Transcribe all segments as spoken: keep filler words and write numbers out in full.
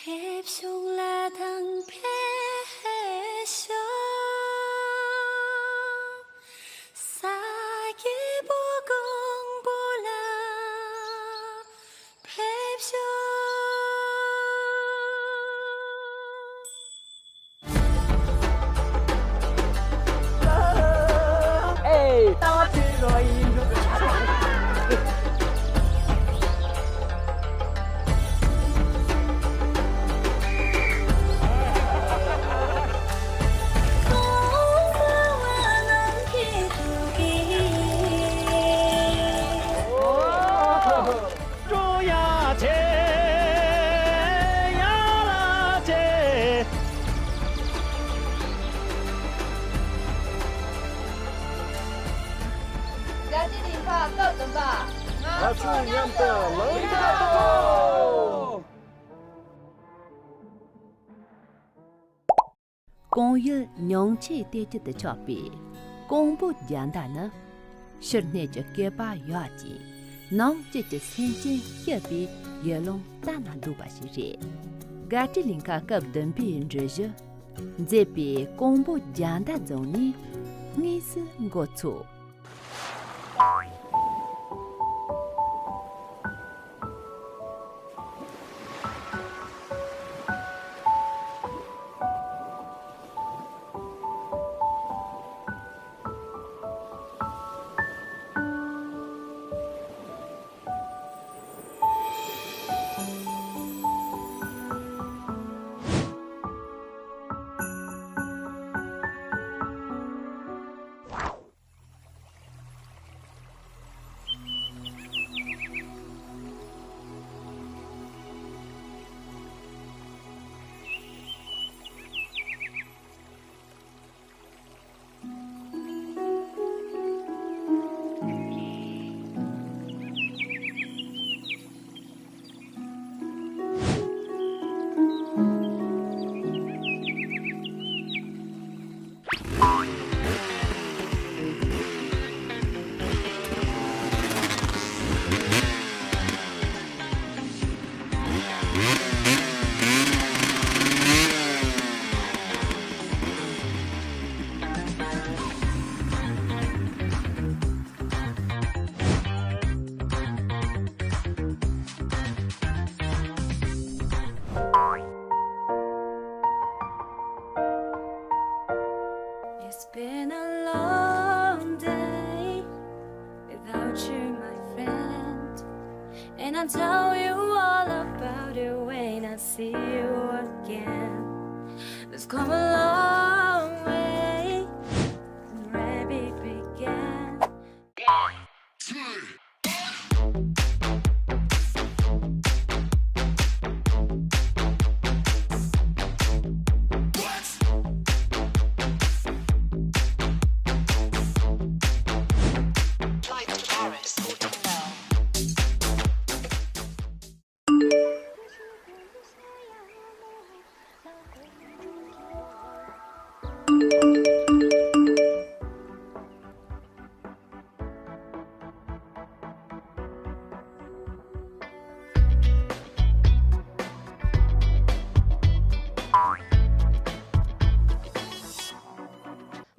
ཕེབས་ཤོག་ལ་དང་ཕེབས་ཤོག་ས་སྐྱེས་བུ་ཀོང་པོ་ལ་ཕེབས་ཤོག་ཀྲུང་དབྱང་ཆེ། ཡ་ལ་ཆེ། དགའ་སྤྲོའི་ལིང་ག་སྐབས་བདུན་པ། ང་ཚོ་མཉམ་དུ་ལངས་ཀྱི་འདུག་ཀོང་ཡུལ་ཉུང་ཆེའི་གཏེར་ཆོས་དུ་ཆགས་པའི་ཀོང་པོ་རྒྱལ་ཟླ་ནི། ཕྱི་སྣོད་ཀྱི་བསྐལ་པ་ཡོད་ཅིང་ནང་བཅུད་ཀྱི་སེམས་ཅན་སྐྱོབ་པའི་ཡུལ་ལུང་བསྟན་ན་འདུག་པ་ཞིག་རེད། དགའ་སྤྲོའི་ལིང་ག་སྐབས་བདུན་པའི་འགྲུལ་བཞུད་མཛེས་པའི་ཀོང་པོ་རྒྱལ་ཟླ་རྫོང་ནས་དངོས་སུ་འགོ་ཚུགས། It's been a long day without you, my friend. And I'll tell you all about it when I see you again. We've come a long way from where we began. Flight to Paris, fourteen now.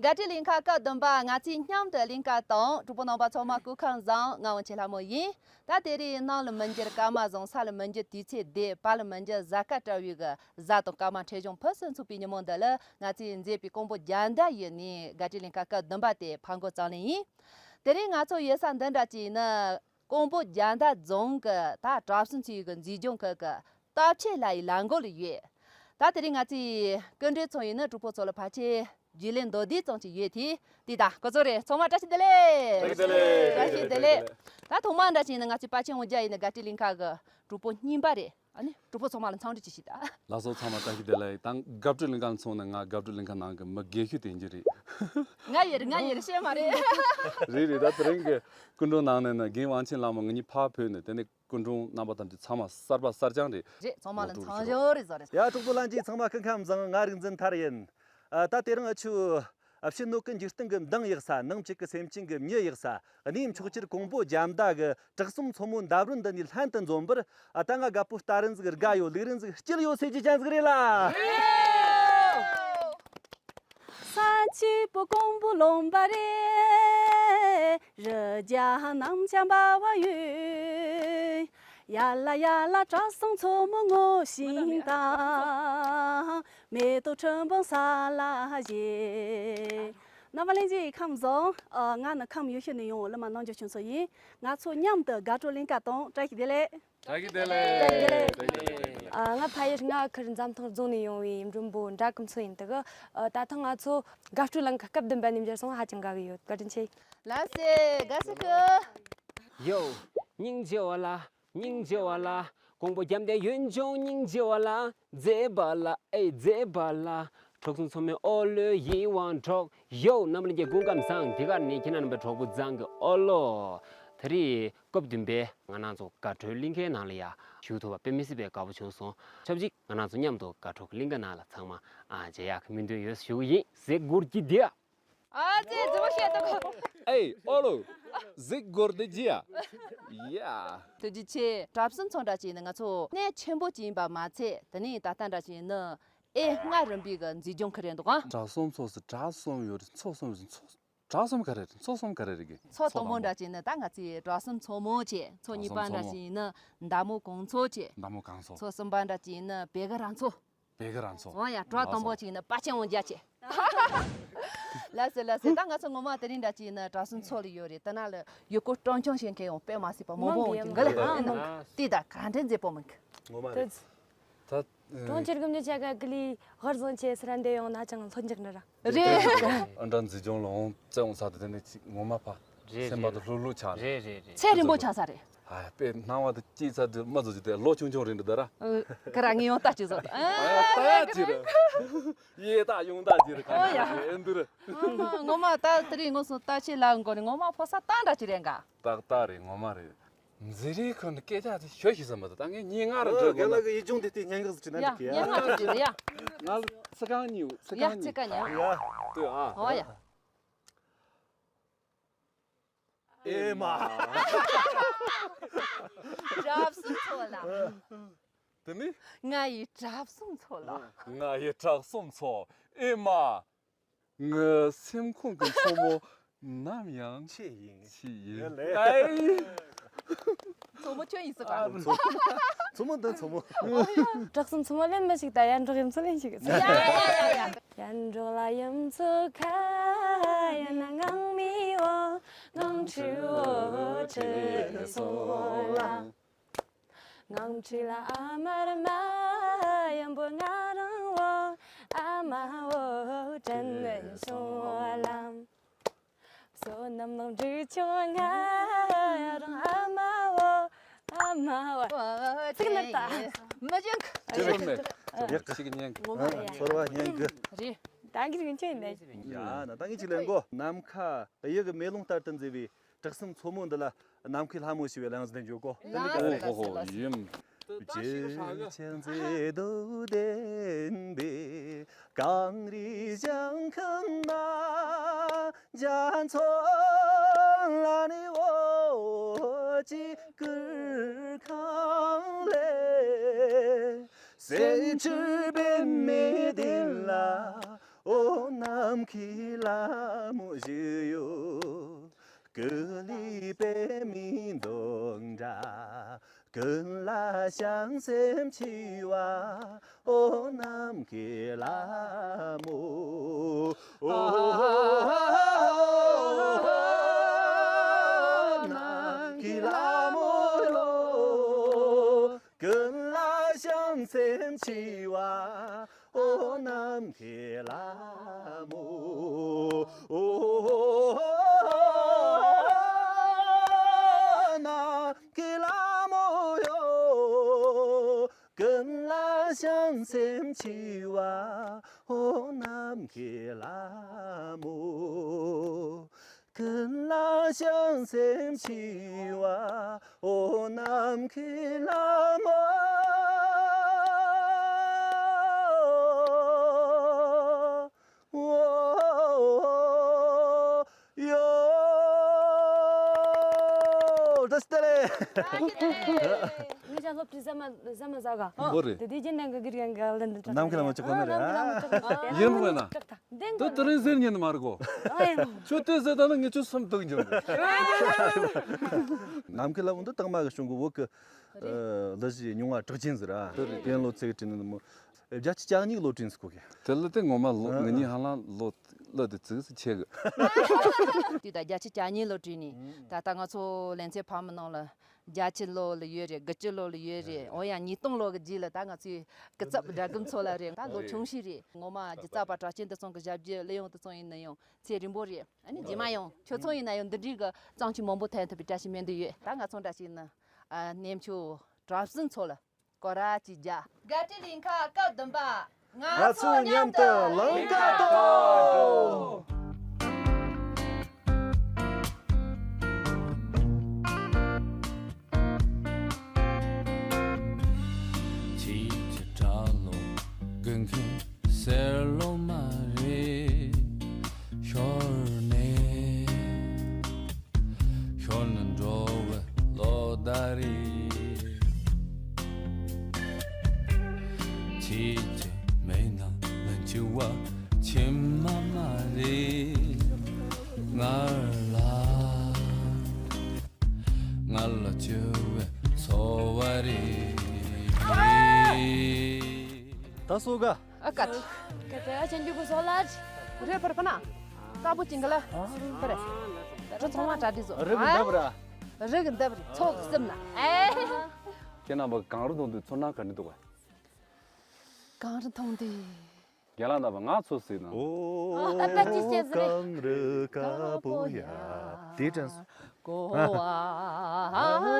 དགའ་སྤྲོའི་གླིང་ག་སྐབས་བདུན་པ། ང་ཚོས་མཉམ་དུ་གླིང་ག་དང་། གྲོགས་པོ་རྣམ་པ་ཚང་མ་སྐུ་ཁམས་བཟང་། ང་དབང་ཆེན་ལྷ་མོ་ཡིན། ད་དེ་རིང་ནམ་ལ་མི་འགྱུར་སྐར་མ་བཟང་། ས་ལ་མི་འགྱུར་དུས་ཚོད་བདེ། བར་ལ་མི་འགྱུར་གཟའ་སྐར་བཀྲ་བའི་གི་གཟའ་དང་སྐར་མ་འཕྲོད་བྱུང་ཕུན་སུམ་ཚོགས་པའི་ཉིན་མོ་འདི་ལ། ང་ཚོས་མཛེས་པའི་ཀོང་པོ་རྒྱལ་ཟླ་ཡུལ་ནས་དགའ་སྤྲོའི་གླིང་ག་སྐབས་བདུན་པ་དེ་ཕར་འགོ་བརྩམས་ལེ་ཡིན། དེ་རིང་ང་ཚོ་ཡོད་ས་འདི་འདྲ་ཅིག་ནི། ཀོང་པོ་རྒྱལ་ཟླ་རྫོང་གི་ད་གྲྭ་བཙུན་ཚོའི་གི་མཛེས་ལྗོངས་ཁུལ་གི་སྟབས་ཆེ་ལ་ཡི་ལ་མགོ་ལ་ཡོད། ད་དེ་རིང་ང་ཚོའི་སྐུ་མགྲོན་ཚོ་ཡིན་ནི་གྲོགས་པོ་ཚོ་ལ་ཕལ་ཆེར་རྒྱུས་ལོན་མདོར་བསྡུས་ཙམ་ཅིག་ཡོད་དེ། དེ་ད་ཁོ་ཚོ་རེད། ཚང་མ་བཀྲ་ཤིས་བདེ་ལེགས། བཀྲ་ཤིས་བདེ་ལེགས། བཀྲ་ཤིས་བདེ་ལེགས། ད་ཐོག་མ་འདྲ་ཅིག་ནི་ང་ཚོའི་པ་ཆེན་འོ་ཇ་ཡིན་ནི་དགའ་སྤྲོའི་གླིང་ག་གི་གྲོགས་པོ་རྙིང་པ་རེད། ཨ་ནི་གྲོགས་པོ་ཚང་མ་ལ་འཚམས་འདྲི་ཅིག་ཞུས་ད། ལགས་སོ། ཚང་མ་བཀྲ་ཤིས་བདེ་ལེགས། ད་དགའ་སྤྲོའི་གླིང་ག་ལ་སོང་ནས་ང་དགའ་སྤྲོའི་གླིང་ག་ནང་གི་མི་རྒན་ཤོས་དེ་ཡིན་གྱི་རེད། ང་ཡིན་རེད། ང་ཡིན་རེད། བཤད་མ་རེད། རེད་རེད། ད་དེ་རིང་གི་སྐུ་མགྲོན་ནང་ནས་ནི་རྒན་དབང་ཆེན་ལྷ་མོ་ང་གཉིས་ཕར་བུད་ནས། དེ་ནས་སྐུ་མགྲོན་རྣམ་པ་ཐམས་ཅད་ཚང་མ་གསར་པ་གསར་རྐྱང་རེད། རེད། ཚང་མ་ལ་འཚམས་ཞོར་རེད་བཟོ་རེད། ཡ། གྲོགས་པོ་ལྷན་རྒྱས་ཚང་མ་སྐུ་ཁམས་བཟང་། ང་རིག་འཛིན་ཐར་ཡིན། ཨ། ད་དེ་རིང་ཨ་ཆུ་ ཕྱི་སྣོད་ཀྱི་འཇིག་རྟེན་གྱི་མདངས་ཡག་ས། ནང་བཅུད་ཀྱི་སེམས་ཅན་གྱི་མྱི་ཡག་ས། གནས་མཆོག་གྱུར་ཀོང་པོ་རྒྱ་མདའ་གི་བྲག་གསུམ་མཚོ་མོ་འདབས་རོལ་འདི་ནས་ལྷན་དུ་འཛོམས་པར། ཨ། ད་ང་དགའ་པོ་སྟ་རི་འཛིག་དགའ་ཡོད། ལུག་རི་འཛིག་སྐྱིད་ཡོད་ཟེར་རྒྱུ་ཅན་ཟིག་རེད་ལ། ས་ཆུ་བོ་ཀོང་པོ་ལུང་པ་རེད། རི་རྒྱལ་གནམ་ལྕགས་འབར་བ་ཡོད། ཡ་ལ་ཡ་ལ་བྲག་གསུམ་མཚོ་མོ་ངུ་ཞིང་དྭངས། མེ་ཏོག་ཁྲི་འབུམ་ས་ལ་བཞད། རྣམ་པ་ལྷན་རྒྱས་ཁམས་བཟང་། ཨ། ང་ནི་ཁམས་ཡུལ་ཤུལ་ནས་ཡོང་བ་བླ་མ་རྣམ་འགྱུར་ཆོས་མཚོ་ཡིན། ང་ཚོ་མཉམ་དུ་དགའ་སྤྲོ་གླིང་ག་དང་བཀྲ་ཤིས་བདེ་ལེགས། བཀྲ་ཤིས་བདེ་ལེགས། བཀྲ་ཤིས་བདེ་ལེགས། བཀྲ་ཤིས་བདེ་ལེགས། ཨ། ང་ཕ་ཡུལ་རྔ་ཁུལ་འཛམ་ཐང་རྫོང་ནས་ཡོང་བའི་མགྲོན་པོ་འདྲ་ཀུན་མཚོ་ཡིན་འདུག་ཨ། ད་ཐེངས་ང་ཚོ་དགའ་སྤྲོའི་གླིང་ག་སྐབས་བདུན་པ་ནས་འབྱོར་སོང་། ཧ་ཅང་དགའ་གི་ཡོད། བཀའ་དྲིན་ཆེ། ལགས་སེ། དགའ་བསུ་ཞུ། ཡོ། སྙིང་རྗེ་བ་ལ། སྙིང་རྗེ་བ་ལ། ཀོང་པོ་རྒྱལ་བསྟན་ཡུལ་ལྗོངས་སྙིང་རྗེ་བ་ལ། མཛེས་པ་ལ། ཨེ། མཛེས་པ་ལ། བྲག་གསུམ་མཚོ་མོའི་འོ་ལོས་ཡིད་དབང་འཕྲོག་ཡོ། རྣམ་པ་ལྷན་རྒྱས་སྐུ་ཁམས་བཟང་། འདི་གར་ནི་ཁྱེད་རྣམ་པའི་གྲོགས་པོ་བཟང་གི་ཨོ་ལོ། དེ་རིང་སྐབས་བདུན་པའི་ང་རང་ཚོ་དགའ་སྤྲོའི་གླིང་གའི་ནང་ལ་ཡ་ཞུགས་ཐུབ་པ་དཔེ་མི་སྲིད་པའི་དགའ་པོ་བྱུང་སོང་། ཆབས་ཅིག་ང་རང་ཚོ་མཉམ་དུ་དགའ་སྤྲོ་གི་གླིང་གའི་ནང་ལ་ཚང་མ། ཨ། མཇལ་ཡག་གི་སྨོན་འདུན་ཡོད་ཞུ་གི་ཡིན། གཟིགས་སྒོར་གྱི་དེ། ཨ་ཙི་ཙི་བ་བཤད་ཐུབ། ཨེ་ཨོ་ལོ། གཟིགས་སྒོར་དེ་ཅི་ཡ། ཡ། ཐུགས་རྗེ་ཆེ། བྲག་གསུམ་མཚོ་འདྲ་ཅིག་ནི་ང་ཚོ་གནས་ཆེན་པོ་ཅིག་ཡིན་པ་མ་ཚད། དེ་ནས་ད་ལྟ་འདྲ་ཅིག་ནི་ཨེ་སྔ་རིམ་པའི་གི་མཛེས་ལྗོངས་ཁུལ་རེད་འདུག་ཨ། བྲག་གསུམ་མཚོ་ཟེར་བྲག་གསུམ་ཡོད་རེད། མཚོ་གསུམ་ཡོད་རེད། མཚོ། བྲག་གསུམ་ག་རེ་རེད། མཚོ་གསུམ་ག་རེ་རེད་གི། མཚོ་དང་པོ་འདྲ་ཅིག་ནི་ད་ང་ཚོའི་བྲག་གསུམ་མཚོ་མོ་བྱས། མཚོ་གཉིས་པ་འདྲ་ཅིག་ནི་མདའ་མོ་གངས་མཚོ་བྱས། མདའ་མོ་གངས་མཚོ། མཚོ་གསུམ་པ་འདྲ་ཅིག་ནི་བེ་ག་ར་མཚོ། བེ་ག་ར་མཚོ། འོ་ཡ། བྲག་དང་པོ་ཅིག་ནི་དཔའ་ཆེན་དབང་རྒྱལ་བྱས། ལགས་སེ་ལགས་སེ། ད་ང་ཚོ་ངོ་མ་དེ་རིང་འདྲ་ཅིག་ནི་བྲག་གསུམ་མཚོ་ལ་ཡོད་རེད། དེ་ན་ལ་ཡུལ་སྐོར་སྤྲོ་འཆམ་བྱེད་མཁན་ཡང་དཔེ་མ་སྲིད་པ་མང་པོ་ཡོང་གི་འདུག་ལ། ཨ། དེ་ད་ག་འདྲ་མཛེས་པོ་མིན་གི། ངོ་མ་རེད། ད། གྲོང་ཁྱེར་གི་མྱི་ཆ་ག་གི་ལི་ཧར་བཟང་ཆེ་སི་ར་འདེ་ཡོང་ན་ཅང་ལྷོད་འཇགས་ནི་ར། རེད། ཨ་འདྲ་མཛེས་ལྗོངས་ལ་འོང་ཙེ་འོང་ས་དེ་དེ་ནས་ཅིག་ངོ་མ་ཕ། རེད། སེམས་པ་དུ་ལྷུག་ལྷུག་ཆགས་ནས། རེད་རེད་རེད། ཚེ་རིང་པོ་ཆགས་ས་རེད། ཨ། དཔེ་སྣང་བ་དུ་སྐྱིད་ས་དུ་མ་བཟོ་རྒྱུ་དེ་ལོ་ཆུང་ཆུང་རིང་དུ་ད་ར། ཨ། ཁ་ར་ངས་ཡོང་ལྟ་ཅི་བཟོ། ཨ། ལྟ་ཅི་ར། ཡེ་ད་ཡོང་ལྟ་ཅི་ར། ཨོ་ཡ། ཨེ་འདུ་ར། ངོ་མ་ད་དེ་རིང་ངོ་སོ་ལྟ་ཆེ་ལ་འགོ་ནས་ངོ་མ་ཕོ་ས་ཏང་འདྲ་ཅི་རེད་འགའ། ཏག་ཏག་རེད། ངོ་མ་རེད། མཛེས་རིག་ཁོ་ན་སྐད་ཆ་དེ་ཤོད་ཤེས་ས་མ་ད་ད་ངས་ཉིན་ལྔ་རུ་འགྲོ་དགོས་ན། རྒན་ལགས་ཀྱི་ཡིད་ཆུང་དེ་དེ་སྙན་ངག་ཟིག་ཅིག་ན་ཡ། འགྲིག་གི་ཡ། སྙན་ངག་ཅིག་ཅིག་རེད་ཡ། ང་ལ་ཚིག་རྐང་གཉིས་ཚིག་ཡ། རྐང་གཉིས། ཚིག་རྐང་གཉིས། ཡ། ལྟོས་ཨ། ཨོ་ཡ། ཨེ་མ། བྲག་གསུམ་མཚོ་ལ། དེ་ནི། ང་ཡི་བྲག་གསུམ་མཚོ་ལ། ང་ཡི་བྲག་གསུམ་མཚོ། ཨེ་མ། ངའི་སེམས་ཁོང་གི་མཚོ་མོ་ནམ་ཡང་ཁྱེད་ཡིན། ཁྱེད་ཡིན། ཡ་ལེ། ཨའི། མཚོ་མོ་ཁྱོད་ཡིན་ཟེར་ག། མཚོ་མཚོ་མོ་འདི་མཚོ་མོ། བྲག་གསུམ་མཚོ་མོ་ལེན་མི་ཞིག་ད་ཡར་འབྲོག་ཡུལ་མཚོ་ལེན་ཞིག་ཡ་ཡ་ཡ་ཡ། ཡར་འབྲོག་ལ་ཡུལ་མཚོ་ཁ། ཡང་ན་ངང་མིག་འོ་ངང་ཁྲི་འོ་ཁྲི་སོང་ལ། ངང་ཁྲི་ལ་ཨ་མ་ར་མ། ཡང་པོ་ང་རང་འོ་ཨ་མ་འོ་དྲན་ནས་སོང་ལ། བསོད་ནམས་ལོངས་སྤྲུགས་ཆུང་ང་རང་ཨ་མ་འོ་ཨ་མ་འོ། ཚིག་ནི་ད། མི་ཅན་གི། ཅི་རེད་མེད། ཡག་གི་ཞིག་ཉན་གི། ངོ་མ་ཡ། ཚོར་བ་ཉན་གི། རེད། ད་གི་རིན་ཆེན་ནས། ཡ་ན་ད་ངས་ཅིག་ལེན་གོ། ནམ་མཁའ་གཡུ་གི་མེ་ལོང་ལྟར་དུ་མཛེས་པའི་བྲག་གསུམ་མཚོ་མོ་འདི་ལ་ནམ་མཁའི་ལྷ་མོ་ཞེས་པའི་གླེང་གཞི་འཇོག་གོ། དེ་ནི་ག་རེ། ཨོ་ཧོ་ཧོ་ཡིན། བྱེད་ཕྱིར་མཛེས་སྡུག་ལྡན་པའི་གངས་རིའི་ལྗང་ཁུ་ན། རྒྱ་མཚོ་ལ་ནི་འོ་ཅི་ཀུར་ཁང་ལས། གསེར་ཁྲི་པདྨའི་གདན་ལ་འོ་ནམ་མཁའི་ལྷ་མོ་བཞུགས་ཡོད། ཀུ་ལུ་པདྨའི་མདོངས་འདྲ། ཀུན་ལ་བྱང་སེམས་མཆིས་པ། འོ་ནམ་མཁའི་ལྷ་མོ། འོ་ནམ་མཁའི་ལྷ་མོ་ཡོ། ཀུན་ལ་བྱང་སེམས་མཆིས་པ། འོ་ནམ་མཁའི་ལྷ་མོ། འོ་ནམ་མཁའི་ལྷ་མོ་ཡོ། ཀུན་ལ་བྱང་སེམས་མཆིས་པ། འོ་ནམ་མཁའི་ལྷ་མོ། ཀུན་ལ་བྱང་སེམས་མཆིས་པ། འོ་ནམ་མཁའི་ལྷ་མོ། འོ། ངེད་ཅག་སློབ་ཁྲིད་ཟ་མ་ཟ་མ་ཟ་ག་འོ་རེད། དེ་དུས་རྒྱུན་ལྡན་གྱི་གི་རིང་གི་ལ་འདི་ནམ་མཁའི་ལ་མ་ཅིག་གོ་ནི་རེད། ཨ། ཡིན་མོ་ན། ད་དེ་ཏུ་རིན་ཟེར་ཉན་མ་རེད་གོ། ཨ་ཡོ། ཁྱོད་དེ་ཟེར་ད་ན་ངས་ཁྱོད་སུམ་སྡུག་འཇོག་གི། ནམ་མཁའི་ལ་འོན་ཏེ་དང་མ་གི་གཞུང་གི་བོད་གི་ལ་གཞི་མྱོང་བ་གྲགས་ཅན་ཟེར་ཨ། དེ་རེད། དེ་ལོ་ཚེ་གི་དྲིན་ནི་མོ། བརྒྱད་ཅུ་གྱ་གཉིས་ལོ་དྲིན་ཟེར་གོ་གི། དེ་ལ་དེ་ངོ་མ་ལོ་ཨ་ངེད་གཉིས་ཧ་ལམ་ལོ་ལོ་དེ་ཙིག་ཙིག་ཆེ་གི། དུས་ད་བརྒྱད་ཅུ་གྱ་གཉིས་ལོ་དྲིན་ནི་ད་ལྟ་ང་ཚོ་ལེ་ཚན་ཕ་མི་ནང་ལ། བརྒྱད་ཅུ་ལོ་ལ་ཡོད་རེད། དགུ་བཅུ་ལོ་ལ་ཡོད་རེད། འོ་ཡང་ཉིས་སྟོང་ལོ་གི་རྗེས་ལ་ད་ང་ཚོའི་སྐུ་ཚབ་སྦྲ་སྒམ་ཚོ་ལ་རེད། ད་ལོ་ཆུང་ཤོས་རེད། ངོ་མ་སྒྱུ་རྩལ་པ་གྲགས་ཅན་དེ་ཚོ་གི་ཞབས་ཕྱི་གླུ་དབྱངས་དེ་ཚོ་ཡིན་ན་ཡང་ཚེ་རིང་པོ་རེད། ཨ་ནི་རྗེས་མ་ཡང་ཁྱོད་ཚོ་ཡིན་ན་ཡང་འདི་འདྲའི་གི་བརྩམས་ཆོས་མང་པོ་ཐོན་ཐུབ་པའི་བཀྲ་ཤིས་སྨོན་འདུན་ཡོད། ད་ང་ཚོ་འདྲ་ཞིག་ནི་ཨ་གནས་མཆོག་གྲྭ་བཙུན་ཚོ་ལ་སྐོར་ར་ཅིག་རྒྱག་དགའ་སྤྲོའི་གླིང་ཁ་སྐབས་བདུན་པ། ང་ཚོ་མཉམ་དུ་ལིང་ག་གཏོང་། ཁྱེད་ཀྱི་གྲྭ་ལོ་དགེ་མཁན་ཟེར་ལོ་མ་རེད། ཤོར་ནས། ཤོར་ནས་འགྲོ་བའི་ལོ་ཟླ་རེད། ཁྱེད་ཀྱི་མེད་ན་ལན་བྱུ་བ་ཆེན་མ་མ་རེད། ང་ལ་ང་ལ་བཅོལ་བའི་འཚོ་བ་རེད། ད་སོ་ག་ཨ་ཀ་ཏི། ཀ་ཏི་ཨ་ཅན་རྒྱུ་གུ་སོ་ལ་རེད་པར་པ་ན། དཀར་པོ་ཅིང་ག་ལ། པ་རེད། ད་ཚོང་མ་གྲ་སྒྲིག་བཟོ། རི་གི་འདབས་ར། རི་གི་འདབས་རི་ཚོགས་སེམས་ན། ཨེ། ཁྱེད་རྣམ་པ་གངས་རི་མཐོང་དུས་ཚོར་སྣང་ག་འདྲ་འདུག་ག་གངས་རི་མཐོང་དུས། རྒན་ལགས་རྣམ་པ་ང་ཚོ་སྲིད་ན། ཨོ་ཨ་ད་ཅི་བྱེད་ཟེར། གངས་རི་དཀར་པོ་ཡ། དེ་དྲན་སོང་། གོ་བ་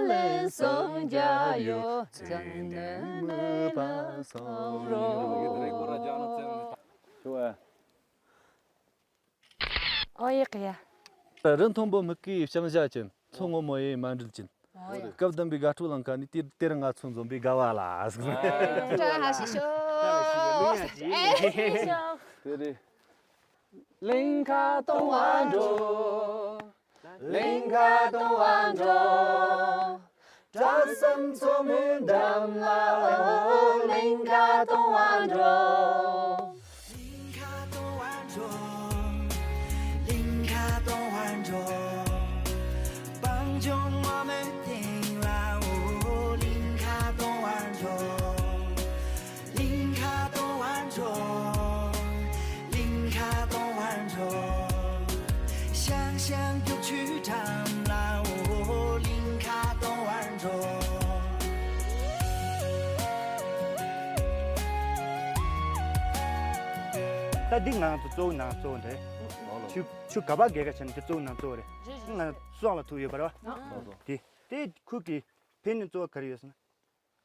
ལེན་སོང་རྒྱ་ཡོད་ཙམ་ནས་མི་པ་སོང་རོ། ཨོ་ཡེ་ཀ་ཡ། རི་མཐོན་པོ་མིག་གིས་ཕྱིན་བཞག་ཅན། མཚོ་སྔོན་མོ་ཡིས་མ་འདྲིལ་ཅན། ཨོ་ཡེ། སྐབས་བདུན་པའི་དགའ་སྤྲོ་ལང་ཀ་ནས་དེ་དེར་ང་ཚོ་འཛོམས་པའི་དགའ་བ་ལ། བཀྲ་ཤིས་ཤོག་དེ་རེད། ལིང་ག་གཏོང་བར་འགྲོ། ལིང་ག་གཏོང་བར་འགྲོ། གྲྭ་ཚང་ཚོགས་མིའི་འགྲམ་ལ་ལིང་ག་གཏོང་བར་འགྲོ། ལིང་ག་གཏོང་བར་འགྲོ། ལིང་ག་གཏོང་བར་འགྲོ། སྤང་ལྗོངས་ངོ་མའི་སྟེང་ལ་ལིང་ག་གཏོང་བར་འགྲོ། ལིང་ག་གཏོང་བར་འགྲོ། ལིང་ག་གཏོང་བར་འགྲོ། ཤང་ཤང་རྒྱུག་ཆུའི་འགྲམ་ལ་ལིང་ག་གཏོང་བར་འགྲོ། ད་འདི་ང་ཚོ་གཙོ་བོ་ནང་གཙོ་བོ་འདྲ། ཆུ་ཆུ་ག་པ་རྒྱལ་ཁ་བྱས་ན་འདི་གཙོ་བོ་ནང་གཙོ་བོ་རེད། ང་སྲང་ལ་ཐུག་ཡོད་པ་རེད་བ། དེ་དེ་ཁུལ་གྱི་ཕན་ནུས་གཙོ་བོ་ག་རེ་ཡོད་ཟེར་ན།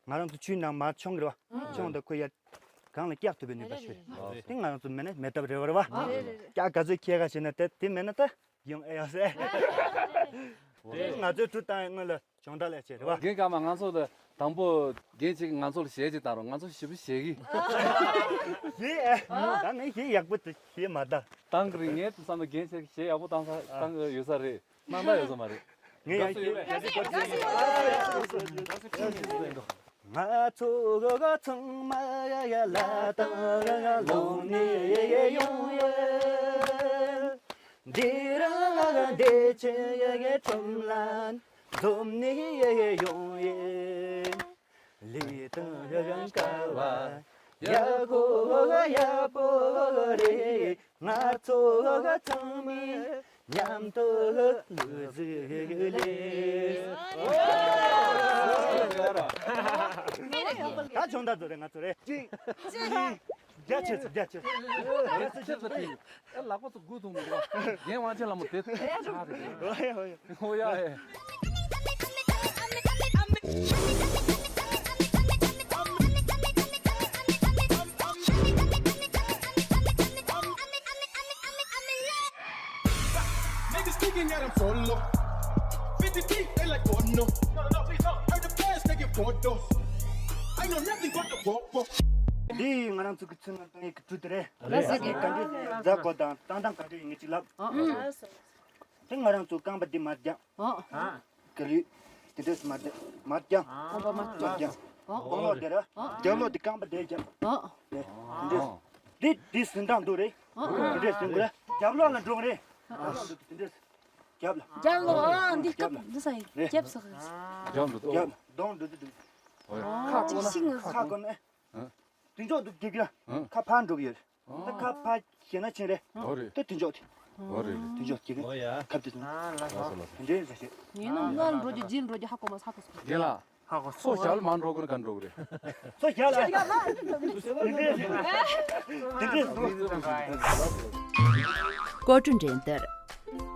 ང་རང་ཚོ་ཆུའི་ནང་མར་མཆོང་གི་རེད་བ། མཆོང་དང་ཁོ་ཡར་གངས་ལ་བཀྱག་ཐུབ་པའི་ནུས་པ་ཞིག་རེད། དེ་ང་རང་ཚོ་མེད་ན་མེད་ཐབས་རེད་བ་རེད་བ། བཀྱག་ག་ཚོད་ཁྱེར་ག་བྱས་ན་དེ་དེ་མེད་ན་ད་ཡོང་ཨེ་ཡོང་ཟེར། དེ་ང་ཚོའི་གྲུ་བཏང་སྔོན་ལ་སྦྱོང་བརྡར་ལས་བྱེད་རེད་བ། རྒན་ཀརྨ་ང་ཚོ་ལ་དང་པོ་རྒན་གཅིག་ང་ཚོ་ལ་གཞས་ཅིག་བཏང་རོགས། ང་ཚོ་ཞེ་པོ་གཞས་གི། གཞས་ཨེ། ད་ངས་གཞས་ཡག་པོ་དེ་གཞས་མ་བཏང་། བཏང་གི་རེད། ངས་དེ་བསམ་ན་རྒན་ཆེ་གཞས་ཡག་པོ་བཏང་ས་བཏང་གི་ཡོད་ས་རེད། རྣམ་པ་ཡོད་ས་མ་རེད། ངས་ཡང་ཞིག་ང་ཚོ་ཚང་མ་ཡ་ལ་དང་ལོག་ནས་ཡོང་ཡོད། འདི་རང་བདེ་ཆེན་ཁྲོམ་ལ་འཛོམས་ནས་ཡོང་ཡོད། ལི་ཏང་ཡ་ཡང་ཀ་བ་ཡ་ཁོ་ཡ་པོ་རེ། ང་ཚོ་ཚང་མས་མཉམ་དུ་ལུས་ཟིག་ལས། ད་སྦྱོང་བརྡར་བཟོ་རེད་ང་ཚོ་རེད། གཅིག་གཅིག་བརྒྱ་ཆེ་ཚོ་བརྒྱ་ཆེ་ཚོ། ཨེ་ལག་པ་ཚོ་དགུ་ཐུང་མི་འདུག་རྒན་དབང་ཆེན་ལྷ་མོ་དེ་ཆགས་རེད། ཨོ་ཡ་ཨོ་ཡ། ཨོ་ཡ་ཨེ། Niggas speaking at him solo. fifty feet, they like, oh no. No, no, please don't. Heard the fans taking photos. I know nothing but the walk, walk. འདི་ང་རང་ཚོ་གི་ཚུལ་ང་དང་ཡི་གི་གྲུ་དེ་རེད། རེད། ག་འདྲ་མཛའ་གོ་དང་ཏང་ཏང་ག་འདྲ་ཡིན་ངེས་ཅིག་ལབ། ཨ། དེ་ང་རང་ཚོ་རྐང་པ་འདི་མར་རྒྱབ། ཨ། ག་ལུས། དེ་འདྲས་མར་རྒྱབ། མར་རྒྱབ། གོམ་པ་མར་རྒྱབ། མར་རྒྱབ། ཨོ། གོང་ལོག་དེ་ར། ཨོ། རྒྱབ་ལོག་དེ་རྐང་པ་དེ་རྒྱབ། ཨོ། དེ་དེ་འདྲས། ཨོ། དེ་དེ་ཟིན་སྟངས་འདུག་རེད། ཨོ། དེ་འདྲས་ཟིན་དགོས་ར། རྒྱབ་ལོག་ལ་འགྲོ་གི་རེད། ཨོ། དེ་འདྲས། རྒྱབ་ལ། རྒྱབ་ལོག་ཨ་འདི་རྒྱབ་ལ། སྐབས་འདི་ས་ཡིན། རེད། རྒྱབ་ས་གི། རྒྱབ་འགྲོ་དོ། རྒྱབ་ལ་གདོང་འགྲོ་དུ་འདུག་ཨོ། ཁ་ཅིག་ཤིང་ངོ་ཁ་ཁ་གོ་ནས། ཨ། དེ་འཇོག་འདུག་རྒྱབ་ཀྱི་ཨ། ཁ་ཕར་འགྲོ་གི་ཡོད། ད་ཁ་ཕར་བྱས་ན་ཕྱིན་རེད། ཨོ་རེད། ད་དེ་འཇོག་དེ། ཨོ་རེད་རེད། དེ་འཇོག་ཅིག་ཨོ་ཡ། ཁབ་དེ་ཚོ། ཨ་ལ་ལ་ལ། དེ་འདྲའི་ཟ་ཤེས། ངས་ནམ་སྔར་འགྲོ་རྒྱུ་རྗེས་འགྲོ་རྒྱུ་ཧ་གོ་མ་ཧ་གོ་སོང་། རྒན་ལགས། ཧ་གོ་སོང་། ཚོ་ཞར་མ་འགྲོ་གོ་ན་ག་འགྲོ་གི་རེད། ཚོ་ཞར་ལ། དེ་འདྲའི་དེ་འདྲའི་ཀོ་གྲུ་འགྲན་བསྡུར།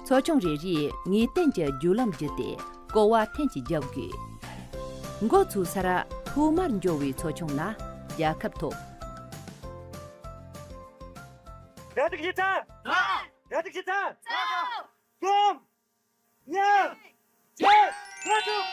ཚོ་ཆུང་རེ་རེས་ངེས་གཏན་གྱི་རྒྱུ་ལམ་བརྒྱུད་དེ་སྐོར་བ་ཐེངས་གཅིག་རྒྱག་དགོས། འགོ་ཚུགས་སར་ཐོག་མར་འབྱོར་བའི་ཚོ་ཆུང་ལ་རྒྱལ་ཁ་ཐོབ། གྲ་སྒྲིག་ཡིན་ཚར། རྒྱ་སྒྲིག་བྱེད་ཚར། གསུམ། གཉིས། བརྒྱད། ལྔ་དྲུག་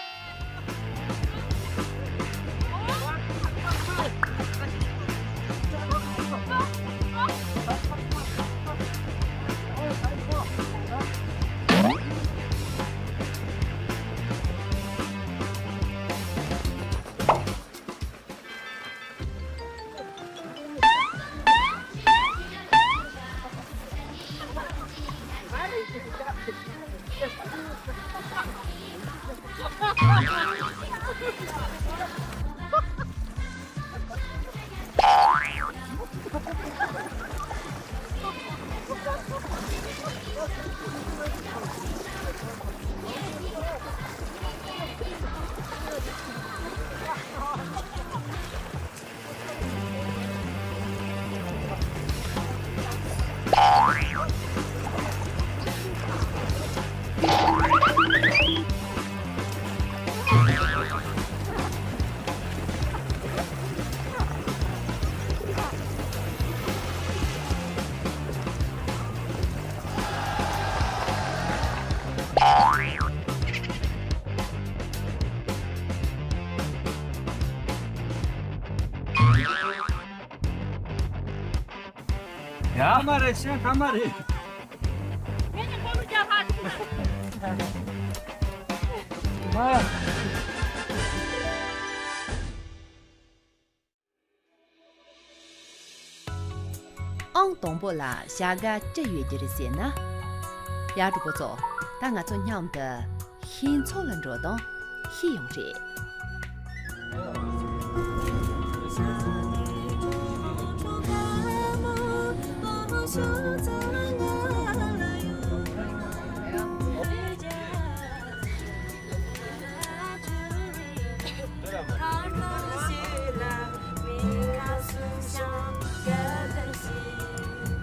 ཡ་མ་རེད། ཤ་ཐ་མ་རེད། ངས་ནི་ཁོ་ལ་རྒྱག་ཧ་ཐུག་མ། ཨང་དང་པོ་ལ་བྱ་དགའ་ཅི་ཡོད་ཀྱི་རེད་ཟེར་ན། ཡ་གྲོགས་པོ་ཚོ། ད་ང་ཚོ་མཉམ་དུ་ཤིང་ཚོ་ལ་འགྲོ་དང་ཤི་ཡོང་རེད།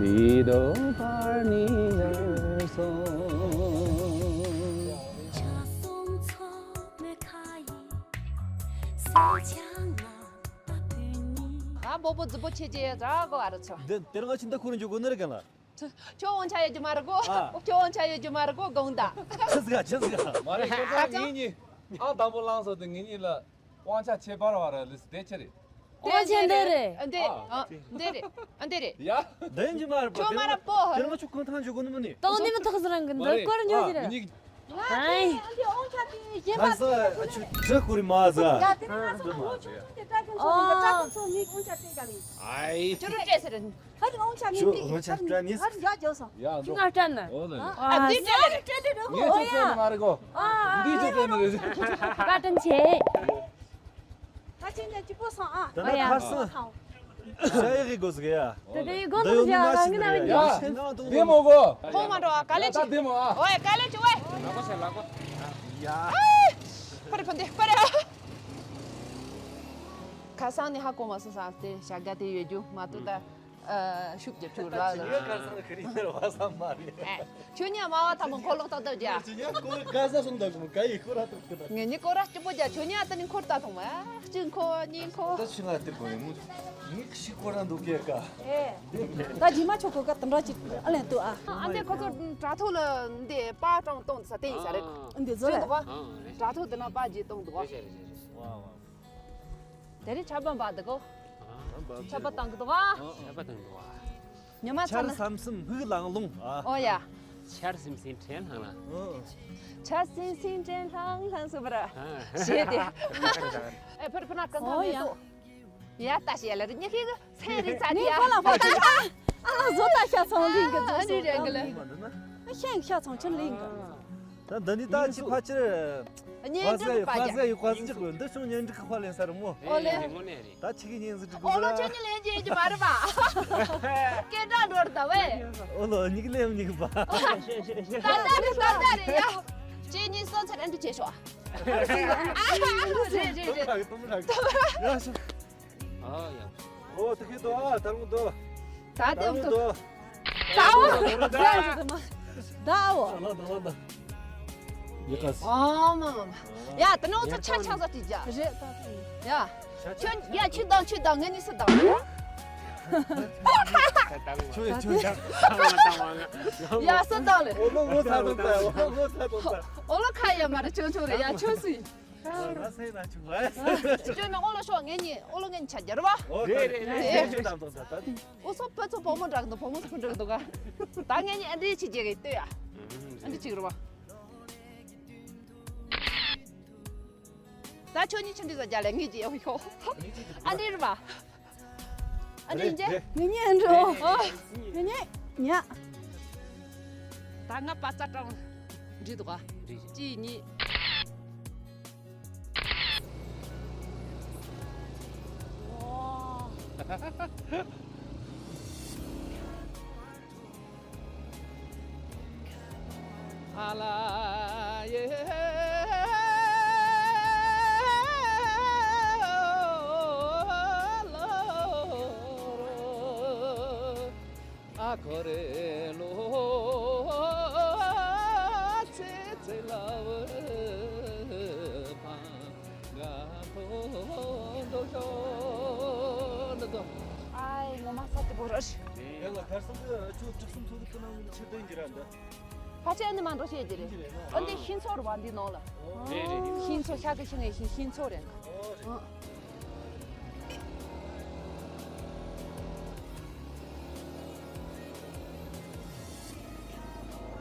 དེ་དོ་བར་ནི་ཡར་སོང་། ཨ་སྦོ་སྦོ་རྫི་པོ་ཆེ་ཆེ་ར་གོ་བ་ར་ཆོ། འདི་དེ་རིང་ང་ཕྱི་ཟླ་ཁོ་རང་འཇུག་དགོས་ནི་རེད་ག་ལ། ཁྱོད་དབང་ཆ་ཡོད་རྒྱུ་མ་རེད་གོ། ཨ། ཁྱོད་དབང་ཆ་ཡོད་རྒྱུ་མ་རེད་གོ་དགོངས་དག་ཆི་ཟིག་ཨ་ཆི་ཟིག་ཨ། མ་རེད་ཁྱོད་ཚོ་ངེད་གཉིས་ཨང་དང་པོ་བླངས་སོང་དེ་ངེད་གཉིས་ལ་དབང་ཆ་ཁྱད་པར་བ་ར་ལི་སི་དེ་ཆི་རེད། དབང་ཆ་འདི་རེད། འདི་ཨ། འདི་རེད། ཨ་འདི་རེད། ཡ། འདི་ཡིན་གྱི་མ་རེད་པ། ཁྱོད་མ་རེད་པོ། དེ་ལ་ང་ཆུ་གང་ཐང་འཇུག་གོ་ནི་མིན་ནི། དང་འདི་མི་ཐག་ཟ་རང་གི་འདི་སྐོར་ཉོ་གི་རེད། ཨ། ཨ་འདི་དབང་ཆ་དེ་གཞན་པ་ང་ས་ཨ་ཆུ་ཁྲི་ཁོ་རི་མ་ཟ། ཡ་དེ་ནི་ང་ཚོ་ལོ་ཆུང་ཆུང་དེ་སྐྲ་གི་ཚོ་ནི་སྐྲ་གི་ཚོ་ངའི་དབང་ཆ་སྤྲད་ག་ལ་ཡིན། ཨའི། ཁྱོད་རང་སྤྲད་ཟེར་རེད། ཧ་རི་དབང་ཆ་མིན་ཏེ། ཁྱོད་དབང་ཆ་སྤྲད་ནི། ཧ་རི་ཡ་རྒྱོ་སོང་། ཡ་ཁྱོད་ང་སྤྲད་ན། ཨོ་ལ་ལ། ཨ་འདི་སྤྲད་ལེ། སྤྲད་ལེ་རོ། ངས་ཁྱོད་སྤྲད་ནི་མ་རེད་གོ། ཨ་འདི་ཁྱོད་སྤྲད་ནི་རེད། བཀའ་དྲིན་ཆེ། ད་ཁྱེད་ཀྱང་སྐྱིད་པོ་སོང་ཨ། ད་ནི་ཨ་ཡ། ཁ་སང་ཤ་ཡག་གི་དགོས་ཟིག་ཡ། དེ་དེ་ཡི་དགོན་དུ་ཡོང་ནི་ཡ་ནི་ང་ཡིན་ཡ། ཡ་བདེ་མོ་གོ། ཁོང་མ་འགྲོ་ཨ་ག་ལེ་ཡ་ད་ཅི། བདེ་མོ་ཨ། ཨོ་ཡ་ག་ལེ་ཅི་ཝེ། ལག་པ་ཆེ་ལག་པ། ཡ། ཨེ། པ་རེ་པ་འདི་པ་རེ་ཨ། ཁ་སང་ནི་ཧ་གོ་མ་སོང་ས་དེ་བྱ་དགའ་དེ་ཡོད་རྒྱུ་མ་གཏོགས་ད། ཨ། ཤུགས་རྒྱབ་ཆུ་ལ་ལ། ཁྱོད་ཉ་མ་བ་ཐ་མ་ཁོ་ལོག་ཏག་ཏག་རྒྱ། ཁྱོད་ཉ་ཁོ་ག་ས་སོང་ད་གོ་ག་ཡི་ཁོ་ར་ཏག་ཏག་ད། ངེད་གཉིས་ཁོ་ར་སྐྱིད་པོ་རྒྱ། ཁྱོད་ཉ་ད་ནི་ཁོར་ལྟ་ཐོང་མ་གཅིག་ཁོ་གཉིས་ཁོ། ད་ཆུ་ང་དེ་གོ་ཡིན་མོ། ངེད་ཤི་ཁོ་ར་འདུག་གེ་ཀ། ཨེ། ད་རྗེས་མ་ཆོ་གོ་ག་དམ་ར་ཅིག་ཨ་ལེན་ཏུ་ཨ། ཨ་འདི་ཁོ་ཚོ་དྲ་ཐོག་ལ་འདི་པ་ཀྲང་གཏོང་ས་དེ་ཡིན་ས་རེད། འདི་བཟོ་ལ། དྲ་ཐོག་འདི་ན་པ་རྗེས་གཏོང་འདུག་ཨ། དེ་རིང་ཆར་པ་འབབ་འདུག་གོ། ཆར་པ་བཏང་གི་འདུག་ག་ཆར་པ་བཏང་འདུག་ག་ཉི་མ་ཚ་ན། ཆར་སམ་སམ་སྨུག་ལང་ལོང་ཨ། ཨོ་ཡ། ཆར་ཟིམ་ཟིམ་དྲན་ལྷང་ལྷང་། ཨོ། ཆར་ཟིམ་ཟིམ་དྲན་ལྷང་ལྷང་སུ་བར། ཨ། ཞེས་ཏེ། ཨེ་ཕར་ཕུ་ན་ཀན་ཐང་ཨོ་མེད་ཡ། དོ། ཡ་ལྟ་ཞེས་ལ་རི་ཉི་ཁའི་གི་ཚན་རིག་ཚ་ནི་ཏི་ཡ། ཁོ་ལ་ཕ་ཏི་ཨ། ཨ་ལ་བཟོ་ལྟ་ཤ་ཚང་ལིང་གི་ཨ་ནི་རེད་གི་ལ། ཨ་ཤ་ཤ་ཚང་ཆུ་ལིང་གི། ད་འདི་ནི་ད་ཅི་ཕ་ཆེར། གཉེན་སྒྲིག་པ་ཡ། ཕ་ཟེ་ཡི་ཕ་ཟེ་ཅིག་གོ་འདི་ཤོང་གཉེན་སྒྲིག་གི་ཕ་ལེན་ས་རུ་མོ། ཨོ་ལེ། ཨེ་དངོས་གནས་རེད། ད་ཆི་གི་གཉེན་ཟི་སྒྲིག་གི་ཨོ་ལོ་ཟེར། ཁྱོད་ཉིད་ལེན་རྒྱུ་ཡིན་གྱི་མ་རེད་པ། སྐད་གྲགས་འགྲོ་རེད་ད་ཝེ། ཨོ་ལོ་གཉིས་ཀ་ལེན་གཉིས་ཀ་པ། ད་ད་རེད་ད་ད་རེད་ཡ། ཁྱེད་གཉིས་སོ་ཚར་ཨན་དུ་བྱེད་ཤོག་ཨ་རེད་རེད་རེད། ཡ་ཤོག་ཨ་ཡ། ཨོ་ད་ཁེ་དོ་ཨ་ད་ལོ་དོ། ད་ད་ལོ་དེ་དོ། ད་འོ། ད་འོ། ད་ལོ་དོ་ད། ཡི་ཀ་སི། ཨ་མ་མ་མ། ཡ་ད་ནོ་ཚོ་ཆ་ཆ་ས་ཏི་ཇ། རེད་ད་ད། ཡ། ཁྱོད་ཡ་ཁྱོད་དང་ཁྱོད་དང་ངེད་གཉིས་སུ་དང་། ཁྱོད་ཁྱོད་ཡ། ཡ་སུ་དང་ལེ། ཨོ་ལོ་ངོ་ཚ་དང་ད་ཨོ་ལོ་ངོ་ཚ་དང་ད། ཨོ་ལོ་ཁ་ཡ་མ་རེད་ཆོ་ཆོ་རེད་ཡ་ཆོ་སུ་ཡིན། ང་སེ་ན་ཆུ་བ། ཁྱོད་ནི་ཨོ་ལོ་ཤོག་ངེད་གཉིས་ཨོ་ལོ་ངེད་གཉིས་ཆ་རྒྱར་བ། ཨོ་རེད་རེད་རེད། ཁྱོད་ཆམ་དང་ད་ད། ཨོ་སོ་ཕ་ཚོ་བུ་མོ་འདྲ་གི་འདུག་བུ་མོ་ཚོ་འདྲ་གི་འདུག་ག་ད་ངེད་གཉིས་ཨ་འདྲི་ཆི་རྒྱག་གི་ལྟོས་ཡ། ཨ་འདྲི་ཆི་གི་རེད་བ། ད་ཁྱོད་གཉིས་ཆི་འདྲི་ཟ་རྒྱ་ལས་ངེད་ཀྱི་ཨོ་ཤོག་ཨ་འདྲི་རེད་བ། ཨ་འདྲི་རེད་འཇེ། རེད། ངེད་གཉིས་ཨ་འདྲི་ཨོ། ཨོ། ངེད་གཉིས་ཉ། ད་ང་པ་ཙ་ཀྲང་འདྲི་འདུག་ག་འདྲི་གཅིག་གཉིས། ཨ་ལ་ཡེ་ལོ། ཨ་ཁོ་རེ་ལོ། ཚེ་ཚེ་ལ་བུ་ཕང་ག་ཐོ་འདོ་ཤོ་འདོ་ཤོ། ཨའི་ངོ་མ་ས་དེ་བོ་ར་ཤི། ཡང་ལ་ཁར་སང་གི་ཆུ་དྲུག་གསུམ་ཚོ་གི་ཁོ་ན་ཆུ་དོན་གྱི་ར་འདི། ཕ་ཆེ་ཨ་ནི་མ་འགྲོ་ཤེས་ཀྱི་རེད། ཨ་འདི་ཤིང་ཚོ་རུ་བ་འདི་ནང་ལ། རེད་རེད་རེད། ཤིང་ཚོ་ཤ་གི་ཤིང་ངའི་ཤིང་ཤིང་ཚོ་རེད། ཨ།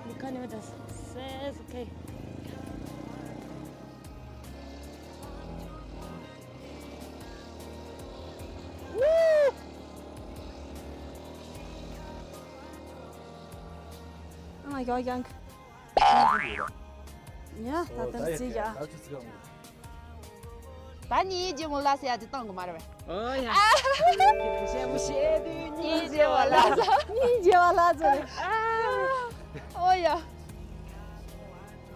Look at me, that's says okay. ཨ་ཡ་ཡང་། ཡ་ད་ད་ཟི་ཡ། ད་ནི་ཡིན་གྱི་མོ་ལ་ཟེར་ཡ་དེ་གཏོང་གི་མ་རེད་པས། ཨོ་ཡ། ཞེ་མོ་ཞེ་དུས་གཉིས་བྱེད་བ་ལ་ཟ། གཉིས་བྱེད་བ་ལ་ཟ་རེད། ཨོ་ཡ།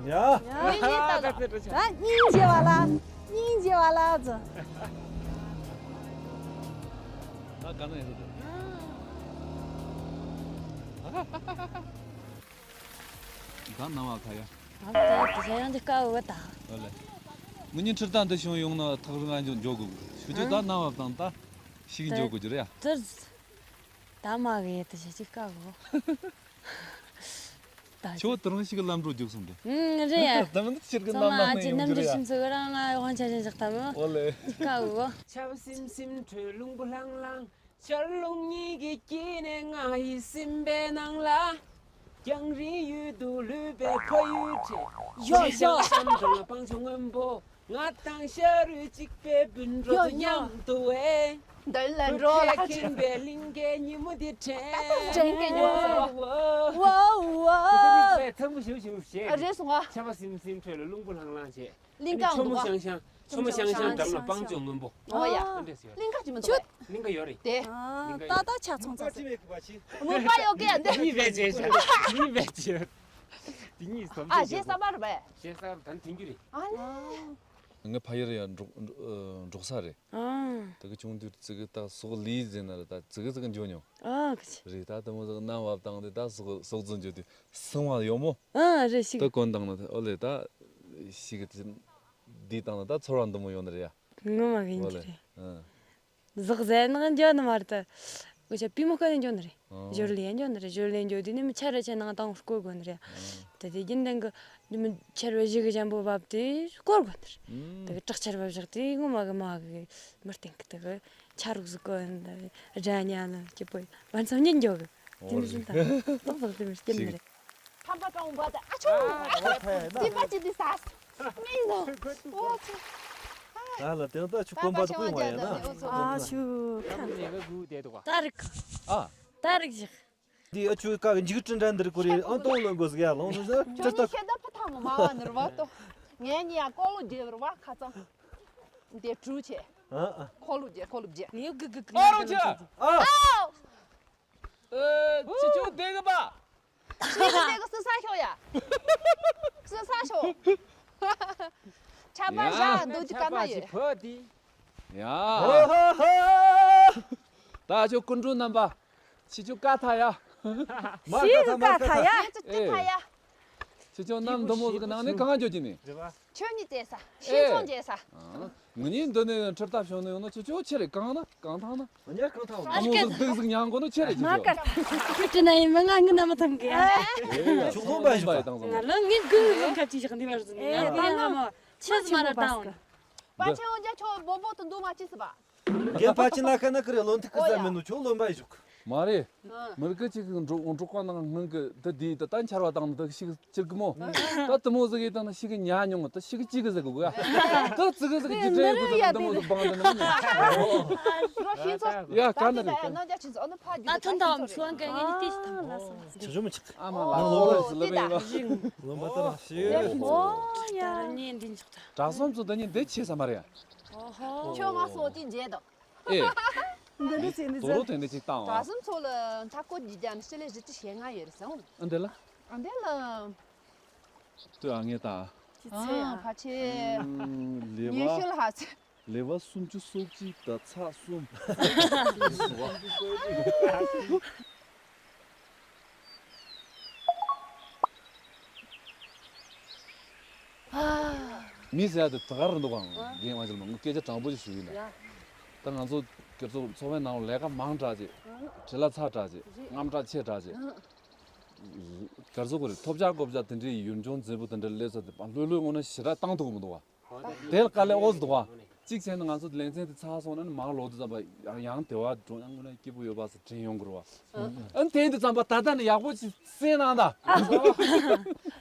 ཡ། ཡ། ད་གཉིས་བྱེད་བ་ལ། གཉིས་བྱེད་བ་ལ་ཟ། ད་ག་ནས་ཡིན་ཟེར། ད་ནང་བ་ཁ་ཡ། ཨ་ཙི་ཙི་ཡང་འདི་དཀའ་བོ་ད། ཨོ་ལེ། མི་ཉིན་ཁྲི་ད་འདི་བྱུང་ཡོང་ན་ཐག་རིང་ང་འཇོག་འཇོག་དགོས། ཞུ་རྒྱུ་ད་ནང་བ་དང་ད་ཞིག་འཇོག་དགོས་རྒྱུ་རེད་ཡ། ཙི་ཙི། ད་མ་གི་ཡེ་ད་ཞིག་ཅིག་དཀའ་བོ། ད་ཁྱོད་དེ་རིང་ཞིག་ལམ་འགྲོ་རྒྱུགས་སོང་དེ། ཨུམ་རེད་ཡ། ད་མི་འདི་ཕྱིར་གི་ཚང་མ་ནམ་ལ་ཨ་ཅེ་ནམ་རྒྱུན་ཡོང་གི་རེད་ཡ། ཁྱིམ་ཚང་གི་རང་ང་དབང་ཆ་ཅན་ཞིག་ད་མོ། ཨོ་ལེ། ཅིག་དཀའ་བོ། ཆར་པ་སིམ་སིམ་ཁྲོད་རླུང་བུ་ལྷང་ལྷང་། ཆར་རླུང་གཉིས་ཀྱི་དཀྱིལ་ནས་ང་ཡི་སེམས་པའི་ནང་ལ། རྒྱང་རིང་ཡུལ་དུ་ལུས་པའི་ཕ་ཡུལ་བྲལ། ཡོ་ཡོ། བྱང་སེམས་དང་སྤང་ཆུ་སྔོན་པོ། ང་དང་ཤ་རུས་གཅིག་པའི་སྤུན་གྲོགས་ཚོ་མཉམ་དུ་ཨེ། འདི་ལ་འགྲོ་ལ་ཁེངས་པའི་གླིང་གའི་ཉིན་མོ་འདི་དྲན། ད་ལྟ་འདྲེན་གི་ཡོད་ཟེར་བ། ཝའོ་ཝའོ། དེ་ཚོ་རིག་པས་ཐལ་མོ་ཞུ་ཞུ་བྱས། ཨ་རེད་སོང་ཨ། ཆར་པ་སིམ་སིམ་ཁྲོད་ལ་རླུང་བུ་ལྷང་ལྷང་བྱས། གླིང་ག་ཆུ་མོ་འདུག་ག་ཤང་ཤང་། ཆུ་མོ་ཤང་ཤང་འགྲམ་ལ་སྤང་ལྗོངས་སྔོན་པོ། ཨོ་ཡ། ཨ་འདྲས་ཡོད། གླིང་ག་ཅི་མི་འདུག་གས། གླིང་ག་ཡོད་རེད། དེ། ཨ་ད་ལྟ་ཆ་ཚང་ཚང་ཟེར། མུན་པ་ཡོད་གས་འདི། གཉིས་བས་བྱས་ཤག་གཉིས་བས་བྱས། དེ་གཉིས་སོམ་ཨ་ཞེ་ས་མ་རེད་པས། ཞེ་ས་རུ་ད་ནི་དེང་རྒྱུ་རེད། ཨ་ལེ། ང་ཕ་ཡུལ་ཡང་འབྲོག་འབྲོག་ས་རེད། ཨ། དེ་གི་ཆུང་དུས་ཙི་གི་ད་ཟོག་ལས་ཟིན་ན་རེད། ད་ཙི་གི་ཙི་གི་འཇོ་མྱོང་། ཨ་ཁ་ཆེ། རེད། ད་དེ་མོ་ཟོག་ནམ་བབས་བཏང་དེ་ད་ཟོག་ཟོག་རྫི་འཇོ་དུས་སང་བ་ཡོད་མོ། ཨ་རེད་ཤིག་ད་གོན་བཏང་ན་ཨོ་ལེ་ད་ཤིག་གི་དེ་བཏང་ན་ད་ཚོར་བ་འདི་མོ་ཡོང་ནི་རེད་ཡ། ངོ་མ་གི་ཨོ་ཡིན་གི་ལེ། རེད། ཨ། ཟོག་ཟན་ནང་འཇོ་ནི་མ་རེད་ད། འུ་ཅག་པུས་མོ་བཀལ་ནས་འཇོ་ནི་རེད། ཨོ། ཞོར་ལས་འཇོ་ནི་རེད། ཞོར་ལས་འཇོ་དུས་ནི་མི་ཆར་ར་ཆེ་ནང་དང་སྐོར་དགོས་ནི་རེད། ཨོ། དེ་དེ་རྒྱུན་ལྡན་གི་མི་ཆར་བ་ཞིག་གི་ཅན་པོ་བབས་དེ་སྐོར་དགོས་ནི་རེད། ཨུམ། དེ་གི་བྲག་ཆར་བ་བཞག་དེ་ངོ་མ་གི་མ་གི་མི་སྟེང་གི་དེ་གི་ཆ་རུག་ཟིག་གོ་ཡིན་ད་ར་ཉ་ལ་སྐྱིད་པོ་ཡིན་བར་མཚམས་ཉིན་འཇོ་གི། ཨོ། དེ་ནི་ཟིན་ད་ཏོག་ཏོག་དེ་མི་སྐྱིད་ནི་རེད། ཕ་ རྣམ་པ་གང་འོང་བ་དང་ཨ་ཆོ། ཨ་ཨ་ཨ་ཨ་ཨ་ཨ་ཅི་པ་ཅི་འདི་ཟ། མིན་ནོ། ཨོ་ཆོ། ཨ་ལ་དེ་ད་ཆུ་དཀོན་པ་དུ་ཀུན་བ་ཡ་ན། ཨ་ཆུ་ཁ། ད་རིག་ཨ། ད་རིག་ཞིག་འདི་ཨ་ཆུ་ཀ་གི་འཇིག་སྤྲིན་འདྲ་འདིར་ཀོ་རེ་ཨང་ཏོང་ལོན་དགོས་ཟིག་ཡ་ལོང་ཟིག་ཁྱོད་ནི་ཁྱེད་ད་ཕ་ཐང་མོ་མ་བ་ནི་ར་བ་ཏོ། ངས་ནི་ཡ་ཀོ་ལོ་རྒྱལ་བར་བ་ཁ་ཚང་། འདི་གྲུ་ཆེ། ཨ་ཨ། ཁོ་ལོ་རྒྱལ་ཁོ་ལོ་རྒྱལ། ངས་གི་གི་གི། ཨོ་རོ་ཆ། ཨ། ཨ། ཨ། ཆི་ཆུ་དེ་གི་པ། ཆི་ཆི་དེ་གི་སི་ས་ཤོ་ཡ། སི་ས་ཤོ། ཆ་པ་ཡ། ཞག་འདུག་ཅི་ཀ་ན་ཡོད། ཕོ་དི། ཡ། ཧོ་ཧོ་ཧོ། ད་ཆོ་ཀུན་འགྲོ་རྣམ་པ། ཆི་ཆུ་ཀ་ཐ་ཡ། མར་ཆི་ཀ་ཐ་ཀ་ཐ་ཡ། ཆི་ཆུ་ཀ་ཐ་ཡ། ཨེ། ཆི་ཆུ་གནམ་དུ་མོ་ཟིག་གི་ནང་ནས་གང་འཇོག་གི་ནི། ཆོས་ཉིད་བཙལ་ས། ཤིང་ཚོང་བྱེད་ས། ཨ། ངེད་གཉིས་འདི་ནས་ཁྲིར་ལྟ་བྱུང་ནས་ཡོང་ན་ཆུ་ཆུ་ཆེ་རེད། གང་ན་གང་ཐང་ན། ཉར་གང་ཐང་ན། ཨ་མོ་ཟིག་སྡུག་ཟིག་མྱངས་གོ་ནོ་ཆེ་རེད་ཆུ་མ་ཆུ། ཀར། ཁྲི་ན་ཡིན་མི་ང་ངི་ན་མི་ཐུམ་གི་ཡ། ཆུ་ཚོང་པ་ཞིག་པ། ང་ལོ་ངི་གུ་ཡོང་ཁ་ཅི་ཞིག་འདི་བར་ཟིན་ཡ། ཨེ། ང་མོ་ཆི་ཟིག་མ་ར་དང་། པ་ཆེ་འོ་ཇ་ཆོ་བོ་བོ་དུ་འདུག་མ་ཅི་སི་པ། རྒན་ཕ་ཆེ་ན་ཁ་ན་ཀི་རེ་ལོ་འཐིག་གི་ཟ་མེད་ནོ་ཆོ་ལོན་པ་ཞིག་མ་རེད། མི་རིགས་གཅིག་གི་འབྲོག་འབྲོག་པ་ནང་སྔོན་གི་ད་དེ་ད་ད་འཆར་བ་དང་ད་ཤི་གི་ཅིར་གི་མོ། ད་དུ་མོ་ཟིག་གི་དང་ན་ཤི་གི་ཉ་མྱོང་ད་ཤི་གི་ཅི་གི་ཟིག་གི་གོ་ཡ། ད་ཙི་གི་ཟིག་གི་ཅི་དྲན་གི་ད་དུ་མོ་ཟིག་བང་ད་ན་མྱོང་། ཡ་ཀ་ན་རེ། ད་ཐོན་དང་སུ་ཨང་གི་ངེད་ནི་ཏིས་དང་། ཆུ་ཆུ་མི་ཆག་ཨ་མ་ལ་ལོ་རེ་ཟི་ལ་མེ་ཡིན་པ། ལོ་མ་ད་ན་ཤི། ཨོ་ཡ། ཉེ་འདི་འཇོག་ད། གྲྭ་བསམ་ཚོ་ད་ཉེ་འདི་ཆེ་ས་མ་རེད། ཁྱོད་མ་སོང་དེ་མཇལ་དང་། ཨེ། འདི་འདྲ་བྱས་ནས་དོ་རོ་དེ་འདྲ་ཅིག་བཏང་བ། གྲྭ་བསམ་ཚོ་ལ་མཐའ་སྐོར་གྱི་རྒྱ་ནི་སྤྱི་ལེ་བཞི་བཅུ་ཞེ་ལྔ་ཡོད་རེད་ཟེར། ཨ་འདི་ལ། ཨ་འདི་ལ། ལྟོས་ཨ་ངས་ད། ཅི་ཚེ་ཨ་ཡ། ཕ་ཆེ། ལེ་ཉི་བ། ཤུ་ལ་ཧ་ཚེ། ལེ་བ་སུམ་ཅུ་སོ་གཅིག་དང་ཚེག་གསུམ། མི་ཟེར་ཡ་དེ་ད་ག་རེ་འདུག་གམ། རྒན་མ་ཆེན་མོ་ངས་སྐད་ཆ་དྲང་པོ་ཞིག་ཞུ་གི་ཡིན་ད། ད་ང་ཚོ་སྒེར་ཚོགས་ཚོགས་པའི་ནང་ལས་ཀ་མང་དྲགས་ཅིག་བྲེལ་བ་ཚ་དྲགས་ཅིག་རྔམ་དྲག་ཆེ་དྲགས་ཅིག་ག་རེ་ཟེར་དགོས་རེད། ཐོབ་བྱ་བཀོབ་བྱ་དེ་འདྲའི་ཡུལ་ལྗོངས་མཛེས་པོ་དེ་འདྲ་སླེབས་ས་དེ་ལྷོད་ལྷོད་ངོ་ན་ཞེ་དྲག་བཏང་ཐུབ་ཀྱི་མི་འདུག་བ། དེ་ལ་དཀའ་ལས་ཨོ་ཙི་འདུག་བ། གཅིག་བྱས་ན་ང་ཚོ་ལེ་ཚན་དེ་ཚར་སོང་ན་ནི་མར་ལོག་དུས་ཙམ་པ་ཡང་དེ་བ་འགྲོ་ཡང་ངོ་ན་སྐྱིད་པོ་ཡོད་པ་ཟེར་དྲན་ཡོང་གི་རེད་བ། ཨ་ནི་དེ་ཡིན་དུས་ཙམ་པ་ད་ལྟ་ནས་ཡག་པོ་ཞིག་གསན་གནང་ད།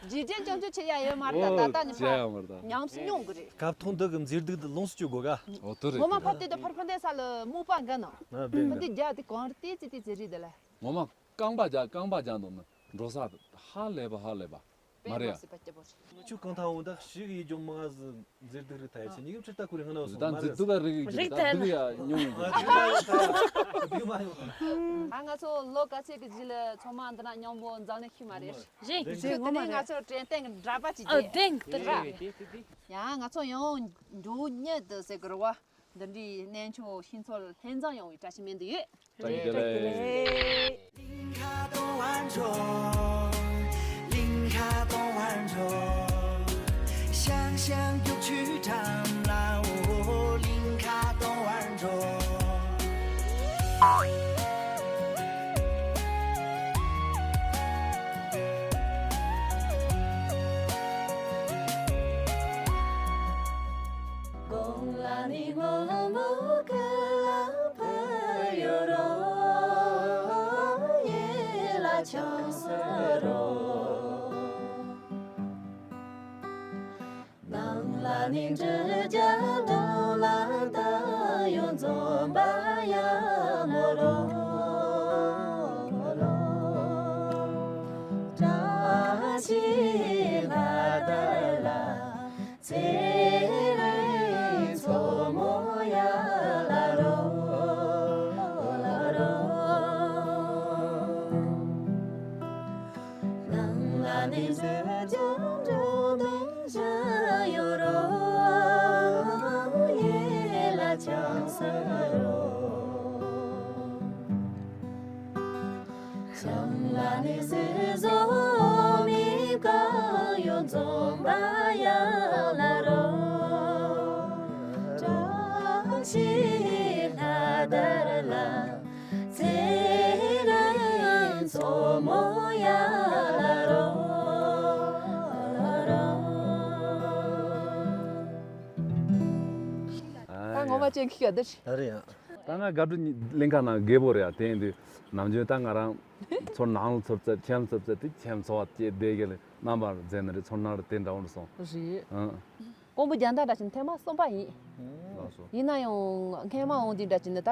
རྗེས་དྲན་སྐྱོན་བརྗོད་བྱེད་ཡ་ཡོད་མ་རེད་ད། ད་ལྟ་ནས་ཕར་ཉམས་སུ་མྱོང་གི་རེད། སྐབས་ཐོག་འདི་གི་མཛེས་སྡུག་འདི་ལོངས་སུ་སྤྱོད་དགོས་ག་ཨོ་དེ་རེད། ངོ་མ་ཕར་བལྟས་དུས་ཕར་ཕར་འདས་ས་ལ་སྨུག་པ་འགའ་ནང་། ཕར་འདི་རྒྱ་དེ་གང་རེད་ཏི་ཙི་ཏི་ཙི་རེད་དེ་ལ། ངོ་མ་རྐང་པ་རྒྱག་རྐང་པ་རྒྱག་འདུག་ན་འགྲོ་ས་ཧ་ལས་པ་ཧ་ལས་པ། མ་རེད་ཡ། ཆུ་གང་ཐང་འོང་ད་ཞིག་ཡིད་འཇོག་མ་ཟི་མཛེས་སྡུག་རིག་ཐ་ཡ་ཆེ་ཉིག་ཕྱིར་ད་ཁུ་རི་ཧ་ན་སོང་མ་རེད། མཛེས་སྡུག་རིག་རིག་ཐ་ཡ་ཉུང་ཡིན། སྡུག་མ་ཡོང་ད་སྡུག་མ་ཡོང་། ཨ་ང་ཚོ་ལོ་ག་ཚད་ཀྱི་རྗེས་ལ་ཚང་མ་འདི་ན་མཉམ་པོ་འཛམ་གླིང་ཤི་མ་རེད། རེད་རེད། དེ་ནས་ང་ཚོ་དྲན་རྟེན་གྱི་འདྲ་པ་ཅིག་ཨ་བསྟན་གི་དེ་ར། ཡང་ང་ཚོ་ཡང་འགྲོ་ཉེ་དུ་ཟེར་གི་རེད་བ། འདི་འདྲའི་གནས་མཆོག་ཤིང་འཚོལ་ལྷན་འཛོམས་ཡོང་བའི་བཀྲ་ཤིས་སྨོན་འདུན་ཡོད། བཀྲ་ཤིས་བདེ་ལེགས། གོང་ལ་ནི་སྔོན་མོ་གི་ལ་ཕར་ཡོད་རོ། ཡེ་ལ་ཆང་ས་རོ། ནང་ལ་ནི་འབྲི་རྒྱ་འདུག་ལ་ད་ཡོད་འཛོམས་པ་ཡ་མོ་རོ། བཀྲ་ཤིས་ལྷ་དར་ལ། ཚེ་རིང་མཚོ་མོ་ཡ་ལ་རོ་ལ་རོ། ནང་ལ་ནི་ཟེར་ཀྱང་འགྲོ་མི་བྱ་ཡོད་རོ། ཡེ་ལ་ཆང་ས་རོ། ཤང་ལ་ནི་སེ་བཟོ་མི་གང་ཡོད་འཛོམས་པ་ཡ་ལ་རོ། བཀྲ་ཤིས་ལྷ་དར་ལ། ཚེ་རིང་མཚོ་མོ་ཡ་ལ་རོ་ལ་རོ། ད་ངོ་མ་ཅན་ཁི་ག་འདིར། ད་རེད་ཡ། ད་ང་དགའ་སྤྲོ་གླིང་ག་ནང་རྒད་པོ་རེད་ཡ། དེ་ཡིན་དུས་ནམ་རྒྱུན་ད་ང་རང་ཚོ་ནང་ལ་ཚུར་ཙེ་ཁྱིམ་ཚུར་ཙེ་དེ་ཁྱིམ་ཚོ་བ་སྐྱེ་བསྡད་གི་ལ་རྣམ་པར་མཛད་ནི་རེད། ཚོར་སྣང་རེད། དེ་འདྲ་བོ་རེད་སོང་། རེད། ཨང་། ཀོང་པོ་རྒྱལ་ཟླ་འདྲ་ཞིག་ཐེངས་མ་གསུམ་པ་ཡིན། ལགས་སོ། ཡིན་ན་ཡང་སྔས་མ་འོང་དུས་འདྲ་ཞིག་ནི་ད་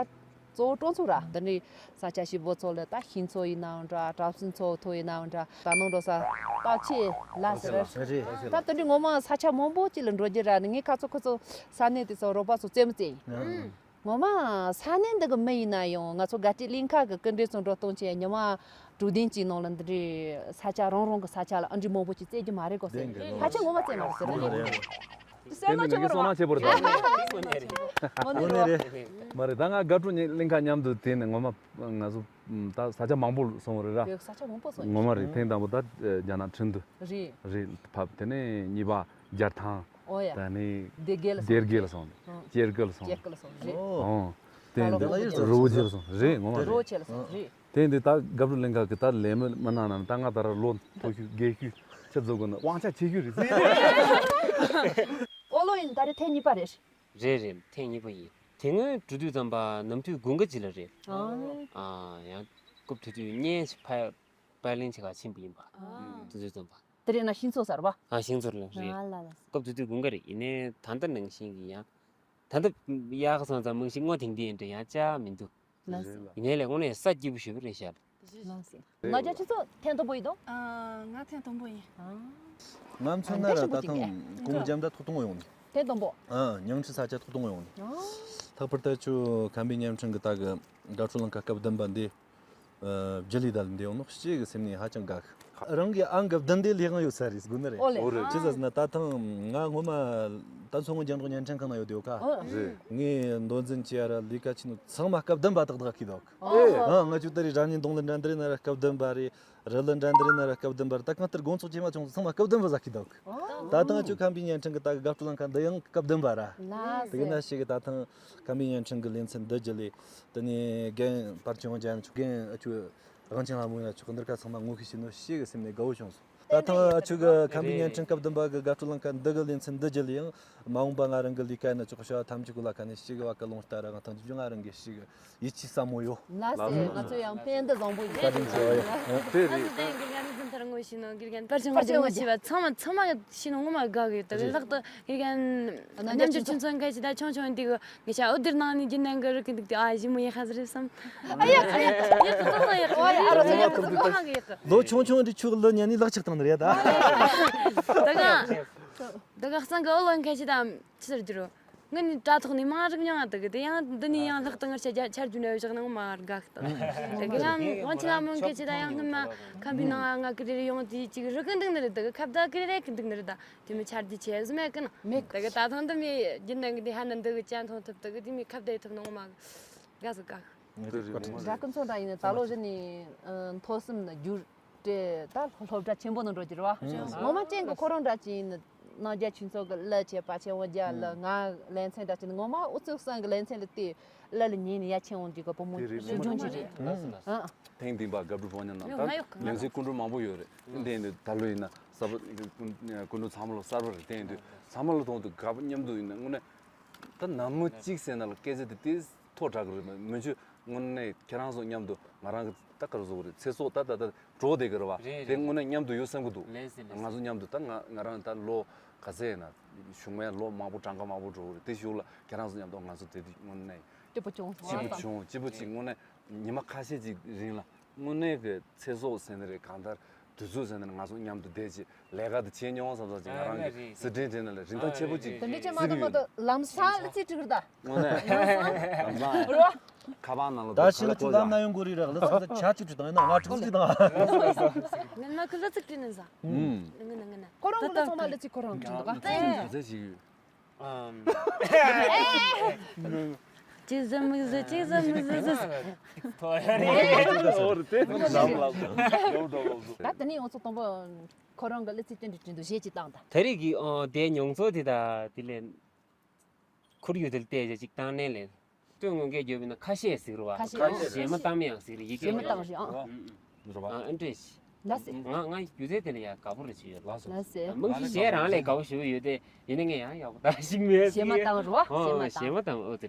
གཙོ་བོ་སྤྲོ་ཚོགས་ར། འདི་ནི་ས་ཆ་ཞིག་པོ་ཚོ་ལ་ད་ཤིང་ཚོ་ཡིན་ནའང་འདྲ། བྲག་སྲིན་ཚོ་ཐོ་ཡིན་ནའང་འདྲ། ད་ནང་འགྲོ་ས་སྟག་ཆེ་ལ་ཟེར། རེད། ད་དེ་འདྲའི་ངོ་མ་ས་ཆ་མང་པོ་ཅིག་ལ་འགྲོ་རྒྱུ་ར། ནི་ངའི་ཁ་ཚོ་ཁོ་ཚོ་ས་གནས་དེ་ཚོ་རོགས་པ་ཚོ་རྩེད་མོ་རྩེ་ཡིན། ངོ་མ་ས་གནས་འདི་གི་མི་ཡིན་ན་ཡང་ང་ཚོ་དགའ་སྤྲོ་གླིང་ག་གི་སྐུ་མགྲོན་ཚོ་འགྲོ་སྟངས་ཆེ། ཉི་མ་དྲུག་བདུན་གཅིག་ནང་ལ་འདི་འདྲའི་ས་ཆ་རང་རང་གི་ས་ཆ་ལ་ཨ་འདྲའི་མང་པོ་ཅིག་རྩེ་རྒྱུ་མ་རེད་གོ་ཟེར། ཕལ་ཆེར་ངོ་མ་རྩེ་མ་རེད་ཟེར། རེད། སེམས་ནང་ཆེ་བོ་རེད། སེམས་ནང་ཆེ་བོ་རེད། ཨོ་ནི་རེད། མ་རེད། ད་ང་དགའ་སྤྲོ་གླིང་ག་མཉམ་དུ་དེ་ནས་ངོ་མ་ང་ཚོ་ད་ས་ཆ་མང་པོ་སོང་བ་རེད་ར། ཡོད། ས་ཆ་མང་པོ་སོང་། ངོ་མ་རེད། ཐེངས་དང་པོ་ད་རྒྱ་ནག་ཁྲིན་ཏུ་རེད། རེད་ཕབ། དེ་ནས་གཉིས་པ་རྒྱལ་ཐང་། ཨོ་ཡ། ད་ནི་སྡེ་དགེ་ལ་སོང་། སྡེ་དགེ་ལ་སོང་། ཨང་། སྐྱེ་རྒུ་ལ་སོང་། སྐྱེ་རྒུ་ལ་སོང་། རེད། ཨང་། དེ་ད་ལོ་འདི་རི་བོ་ཆེ་ལ་སོང་། རི་བོ་ཆེ་ལ་སོང་། རི་བོ་ཆེ་ལ་སོང་། རེད། དེ་འདི་ད་དགའ་སྤྲོ་གླིང་ག་གི་ད་ལས་མི་མི་ནང་ན་ད་ང་ད་ར་ལོ་མཐོ་ཤོས་རྒས་ཤོས་ཆེ་བཟོ་དགོས་ན་དབང་ཆ་ཆེ་ཤོས་རེད་ཟེར། ཨོ་ལོ་ཡིན། ད་རེས་ཐེངས་གཉིས་པ་རེད། རེད་རེད། ཐེངས་གཉིས་པ་ཡིན། དེ་སྔོན་འགྲོ་དུས་ཙམ་པ་ནམ་དུས་དགུན་ཁ་ཅིག་ལ་རེད། ཨང་། ཨ་ཡང་རྐུབ་ཐུག་དུས་གཉེན་ཞིག་ཕ་པར་ལེན་བྱེད་ག་ཕྱིན་པ་ཡིན་པ། ཨ། དེ་དུས་ཙམ་པ། དེ་རེད་ན་ཤིང་ཚོ་ཟེར་བ། ཨ། ཤིང་ཚོ་ལ་རེད། ཨ་ལ་ལ། སྐབས་དེ་དུས་དགུན་ཁ་རེད། ཡིན་ནའི་ད་ལྟ་ནང་བཞིན་གྱི་ཡང་། ད་ལྟ་ཡག་སོང་ཙང་མང་ཤིང་སྔོ་ཐིང་ཐིང་ཡིན་འདྲ་ཡང་ཅག་མི་འདུག་ལགས་སོ། ཡིན་ནའི་ལས་ཁོང་ནས་ས་སྐྱིད་པོ་ཞེ་པོ་རེད་ཤག་ལགས་སོ། ང་རྒྱལ་ཁྱེད་ཚོ་ཐེངས་དང་པོ་ཡིན་དོ། ཨ། ང་ཐེངས་དང་པོ་ཡིན། ཨ། ང་མཚོན་ན་ར་ད་ཐེངས་ཀོང་པོ་རྒྱལ་ཟླ་ཐོག་དང་པོ་ཡོང་ནི། ཐེངས་དང་པོ། ཨ། ཉིང་ཁྲི་ས་ཆ་ཐོག་དང་པོ་ཡོང་ནི། ཨ། ལྷག་པར་ད་ཁྱོད་ཁམས་པའི་བརྙན་འཕྲིན་གི་ད་གི་དགའ་སྤྲོ་གླིང་ག་སྐབས་བདུན་པ་འདི། ཨ། བརྒྱུད་ལས་ད་ལ་འདི་ཡོང་ནོ་སྐྱེ་གི་སེམས་ནས་ཧ་ཅང་དགའ་གི། རང་གི་ཨང་གི་བདུན་ལྡན་ལས་ཀ་ཡོད་ས་རེད་དགོས་ནི་རེད། ཨོ་ལེ། ཨོ་རེད། ཅི་ཟེར་ན་ད་ཐེངས་ང་སྔོན་མ་ད་མཚོ་སྔོན་རྒྱང་སྒྲོག་བརྙན་འཕྲིན་ཁང་ན་ཡོད་དེ་ཡོད་ཀ། ཨོ། རེད། ངས་མདོ་འཛིན་བྱས་ཡ་ར་ལས་ཀ་བྱས་ནོ་ཚང་མ་སྐབས་བདུན་པ་ཏག་ཏག་གི་འདུག་ཨོ། ཨ། ང་ཚོ་ད་རེས་རང་ཉིད་གདོང་ལེན་འདྲ་འདི་རེད་ན་ར་སྐབས་བདུན་པ་རེད། རི་ལི་འདྲ་འདི་རེད་ན་ར་སྐབས་བདུན་པ་རེད། ད་གང་ལྟར་དགོང་ཚོགས་ཇེ་མང་ཇེ་མང་སོང་ཚང་མ་སྐབས་བདུན་པ་ཟ་གི་འདུག་ཨོ། ད་ཐེངས་ཁྱོད་ཁམས་པའི་བརྙན་འཕྲིན་གི་ད་གི་དགའ་སྤྲོ་གླིང་ག་འདི་ཡང་སྐབས་བདུན་པ་ར། ལགས་སོ། དེ་གི་ན་ཞིག་གི་ད་ཐེངས་ཁམས་པའི་བརྙན་འཕྲིན་གི་ལེ་ཚན་འདི་བརྒྱུད་ལས་དེ་ནས་རྒན་པར་ཆེན་དབང་ཅན་ཆོག་རྒན་ཨ་ཆོས་དབང་ཆེན་ལྷ་མོ་ཡིན་ན་ཆོག་འདིར་ཁ་ཚང་མ་ངོ་ཤེས་བྱས་ནོ་ཞེ་གི་སེམས་ནས་དགའ་བོ་བྱུང་སོང་། ད་ཐེངས་ཨ་ཆོས་གི་ཁམས་པའི་བརྙན་འཕྲིན་སྐབས་བདུན་པ་གི་དགའ་སྤྲོ་གླིང་ག་འདི་གི་ལེ་ཚན་འདི་བརྒྱུད་ལས་ཡང་མ་འོངས་པ་ང་རང་གི་ལས་ཀ་ཡིན་ན་ཆོག་བྱ་བ་ཐམས་ཅད་གི་ལ་ཁ་ནས་ཞེ་གི་བ་གི་ལོང་ལྟ་ར་ང་ཐང་ཅི་བྱུང་ང་རང་གི་ཞེ་གི་ཡིད་ཆེས་ཟབ་མོ་ཡོད། ལགས་སོ། ང་ཚོ་ཡང་ཕན་བདེ་བཟང་པོ་ཡིན། བཀའ་དྲིན་ཆེ་བ་ཡོད། དེ་རེད། ཨ་ནི་དེ་དགེ་རྒན་རིག་འཛིན་ལྟར་ངོ་ཤེས་ནོ་དགེ་རྒན་པར་ཆེན་པར་ཆེན་ངོ་ཤེས་པ་ཚང་མ་ཚང་མ་ཤེས་ནོ་ངོ་མ་དགའ་གི་ད་གི་ལྷག་ཏུ་དགེ་རྒན་རྣམ་འགྱུར་ཆུ་ཚོད་འགའ་ཞིག་ད་ཆུང་ཆུང་འདི་གི་ངེད་ཅག་འོད་སྡེར་ནང་ནས་རྒྱུན་ལྡན་གི་རིག་གི་འདུག་དེ་ཨ་ཞི་མོ་ཡག་ཧ་ཟེར་བསམ། ཨ་ཡག་ཡག་ཡག་ཏོག་ཏོག་ཡག་ཨ་རོ་ཡག་ཏོག་ཏོག་ཡག་ལོ་ཆུང་ཆུང་འདི་ཆུ་ལོ་ཉན་ནི་ལག་ཆགས་བཏང་ནི་རེད་ད། ད་ག་ད་ག་གསང་གི་ཨོ་ལོ་འགའ་ཞིག་ད་ཅི་ཟེར་རྒྱུ་རོ། ངི་ནི་དྲ་ཐོག་ནས་མང་རིག་མྱོང་ང་དག་གི་དེ་ཡང་འདི་ནས་ཡང་ལྷག་ཏུ་ངར་ཆ་རྒྱ་ཆར་རྒྱུ་ནས་བཞག་ནང་མ་དགའ་གི་དང་། དེ་གི་ཡང་དབང་ཆེན་ལ་མོན་གི་ཅི་ད་ཡང་སྔོན་མ་ཁམས་པའི་ནང་ང་གི་རེ་རེ་ཡོང་དེ་ཅིག་རི་གི་འདུག་ནི་རེད་དག་གི་ཁབ་ད་གི་རེ་རེ་གི་འདུག་ནི་རེད་ད་དེ་མི་ཆར་རྒྱུ་ཆེ་ཟི་མེད་གི་ན་མེད་གི་དག་གི་ད་ཐང་འདི་མི་རྒྱུན་ལྡན་གི་དེ་ཧ་ན་འདི་གི་ཅན་ཐོང་ཐུབ་དག་གི་དེ་མི་ཁབ་ད་ཡི་ཐུབ་ནང་མ་དགའ་ཟི་དགའ་གི། འདྲ་ཀུན་ཚོ་འདྲ་ཡིན་ན་ད་ལོ་རི་ནས་མཐོ་སེམས་ན་རྒྱུར། དེ་ད་སློབ་གྲྭ་ཆེན་པོ་ནང་འགྲོ་རྒྱུ་རེད་བ། ངོ་མ་ཅན་གྱི་ཁོ་རང་འདྲ་ཅིག་ཡིན་ན་རྣམ་རྒྱལ་ཆོས་མཚོ་གི་གླུ་བྱས་པ་ཆེན་བོ་རྒྱ་གླུ་ང་ལེ་ཚན་འདྲ་ཅིག་ཡིན་ན་ངོ་མ་ཨུ་ཚུགས་སང་གི་ལེ་ཚན་ལ་བལྟས་གླུ་ལ་ཉན་ནས་ཡ་ཆེན་འོང་རྒྱུ་གི་བུ་མོ་ཞིག་སྦྱོང་རྒྱུ་རེད། ཐེངས་འདི་པ་དགའ་སྤྲོ་ཕོ་ཉ་ནང་ད་ལེ་ཚན་ཀུན་འགྲོ་མང་པོ་ཡོད་རེད། དེ་འདི་ད་ལོ་ཡིན་ན་གསར་པ་ཀུན་འགྲོ་ཚང་མ་ལོ་གསར་པ་རེད། དེ་འདི་ཚང་མ་ལ་མཐོང་དུས་དགའ་པོ་མཉམ་དུ་ཡིན་ན་དངོས་གནས། ད་ནམ་མོ་གཅིག་ཟེར་ན་ལ་སྐད་ཆ་དེ་དེ་ཐོག་དྲག་གི་རེད། མི་ཆོས་དངོས་གནས་ཁྱེད་རང་ཚོ་མཉམ་དུ་ང་རང་གི་ད་ག་རེ་བཟོ་གི་རེད། ཚེ་སྲོག་ད་ད་ད་འགྲོ་བསྡད་གི་རེད་བ། རེད་རེད། དེ་དངོས་གནས་མཉམ་དུ་ཡོད་བསམ་གི་འདུག་ལགས་སེ་ལགས་སེ། ང་ཚོ་མཉམ་དུ་ད་ང་ང་རང་ད་ལོ་ག་ཚད་ཡིན་ན་གཞུག་མའི་ལོ་མང་པོ་གྲངས་ཀ་མང་པོ་འགྲོ་གི་རེད། དེ་གཞུག་ལ་ཁྱེད་རང་ཚོ་མཉམ་དུ་ང་ཚོ་དེ་དུས་དངོས་གནས་སྐྱིད་པོ་བྱུང་སོང་། སྐྱིད་པོ་བྱུང་། སྐྱིད་པོ་ཅིག་དངོས་གནས་ཉི་མ་ཁ་ཤས་ཅིག་རིང་ལ། དངོས་གནས་ཀྱི་ཚེ་སྲོག་ཟེར་ནི་རེད། གང་ལྟར་དུས་ཚོད་ཟེར་ནི་རེད། ང་ཚོ་མཉམ་དུ་བསྡད་ཅིག་ལས་ཀ་དེ་བྱེད་མྱོང་བསམ་བསམ་ཅིག་ང་རང་གི་སི་ཁྲོན་དེ་ནང་ལ་རིན་ཐང་ཆེ་པོ་ཅིག་དེ་འདྲ་ཅིག་མ་གཏོགས་མ་གཏོགས་ལམ་སང་ལ་ཚིག་ཁྲིག་རེད་ད། དངོས་གནས་ལམ་སང་རེད་བ། ཁ་པར་ནང་ལ་ད་ཤི་ལ་ཁ་ལ་ཅིག་ལམ་ན་ཡོང་དགོས་རེད་ར། ལ་ས་ཆ་ཆུ་ཆུ་དང་ཡིན་ན་ང་ཁྲིག་ཅིག་དང་། ངན་ན་ཁུ་ལ་ཚིག་ཁྲིག་ནན་ས། ངན་ན་ངན་ན། ཁོ་རང་གི་ལ་ཚང་མ་ལ་ཚིག་ཁོ་རང་ཁྲིག་འདུག་ག་ག་ཚད་ཞིག་ཡོད། ཨམ། ཅི་ཟེར་མི་ཟེར་ཅི་ཟེར་མི་ཟེར་ཟེར། ད་དེ་ནས་ཡོང་ཚོ་དང་པོ་ཁོ་རང་གི་གླུ་ཚིག་ཅན་གྱི་དྲི་འདུག་གཞས་ཅིག་བཏང་ད། ད་རེས་ཀྱི་ཨ་དེ་མྱོང་ཚོར་དེ་དང་དེ་ལས་ཁོར་ཡུག་དེ་ལ་བལྟས་བྱས་ཅིག་བཏང་ནས་ལས་སྟོད་མངོན་སྐད་བརྗོད་པ་ཡིན་ན་ཁ་ཤས་ཟེར་བ། ཁ་ཤས། གཞས་མ་བཏང་མི་ཡང་ཟེར་རེད། ཡི་གེ་གཞས་མ་བཏང་རེད་ཨང་། རེད་བ། ཨ་ཨ་འདྲས། ལགས་སེ། ང་ང་སྒྱུ་རྩལ་དེ་ལ་ཡང་དགའ་པོ་རེ་བྱེད་ཡོད། ལགས་སོ། ལགས་སེ། མ་གཞི་གཞས་རང་ལས་དགའ་པོ་ཞེ་པོ་ཡོད་དེ་ཡིན་ན་ངས་ཡང་ཡག་པོ་ད་ཞིག་མེད་ཟེར། གཞས་མ་བཏང་རོ། ཨ་གཞས་མ་བཏང་། གཞས་མ་བཏང་། ཨོ་དེ།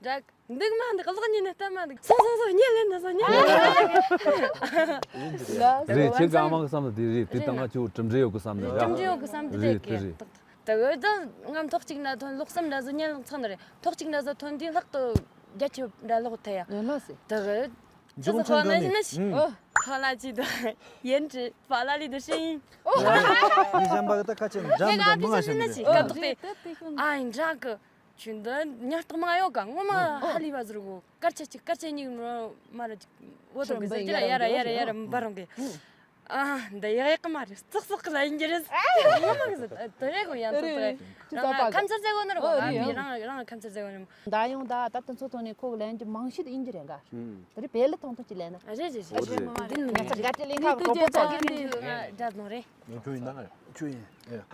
འདྲ། འདུག་མ་འདུག་གློག་བརྙན་ནི་ལྟ་མ་འདུག་སོང་སོང་སོང་། བརྙན་ལེན་ན་སོང་། བརྙན་ལེན་ན་སོང་། རེད། ཁྱེད་ཀྱི་ཨ་མ་གི་བསམ་ན་དེ་རེད། དེ་ལྟ་ང་ཁྱོད་གྲུབ་འབྲས་ཡོད་གི་བསམ་ནས་ར། གྲུབ་འབྲས་ཡོད་གི་བསམ་དེ་རེད། དེ་རེད། ད་གི་ད་ང་ཐོག་གཅིག་ན་ཐོན་ལོག་བསམ་འདྲ་ཟོ་ཉན་ལོག་ཚང་ནི་རེད། ཐོག་གཅིག་ན་ཟོ་ཐོན་དུས་ལྷག་ཏུ་རྒྱ་ཆེ་འདྲ་ལོག་ཐལ་ཡ། ཡོད་ལ་སི། ད་གི་ཅི་ཟོ་ཁོ་ན་ཞིག་ན་ཞིག་ཨོ། ཁ་ལ་ཅི་ད་ཡན་ཅི་ཕ་ལ་ལི་ད་ཤི་ཡིན། ཨོ། ཡིན་ཞན་པ་གི་ད་ཁ་ཆེ་འཇམ་ངས་གི་ད་ང་མི་ཅི་ཞན་ན་གི་ཞིག་སྐབས་ཐོག་དེ་ཨ་ཡིན་འདྲ་གི། ཆུ་འདི་ཉར་ཐག་མ་ཡོད་ག་ངོ་མ་ཧ་ལི་བ་ཟེར་གོ། སྐར་ཆ་གཅིག་སྐར་ཆ་གཉིས་མ་ར་མ་ར་ཅིག་འོ་དང་གི་ཟེར་གྱི་ར་ཡ་ར་ཡ་ར་ཡ་ར་འབར་རུང་གི། ཨ་འདི་ཡག་ཡག་གི་མ་རེད། ཙག་ཙག་གི་ལ་ཡིན་གྱི་རེད། ངོ་མ་གི་ཟེར་དེ་རེད་གོ། ཡང་ཏོག་ཏོག་རེད། ཅི་ཙག་པ་གི་ཁམས་ཚར་ཟེར་གོ་ནི་རེད་གོ། ཨོ་ང་རེད་མི་ཡ། རང་རང་ཁམས་ཚར་ཟེར་གོ་ནི། ད་ཡོང་ད་ད་དུང་ཚོ་ཐོག་ནས་ཁོ་གི་ལན་གྱི་མང་ཤོས་དེ་ཡིན་གྱི་རེད་ག་དེ་རེད་བེ་ལི་ཐང་ཐང་གི་ལན་ན། རེད་རེད་རེད། འདི་ནི་ང་ཚོ་དགའ་སྤྲོའི་གླིང་ཁ་གི་གྲོགས་པོ་ཚོ་གི་འདི་ང་སྒྲ་ནོ་རེད། ཁྱོད་ཡིན་ན་ང་ཁྱོད་ཡིན།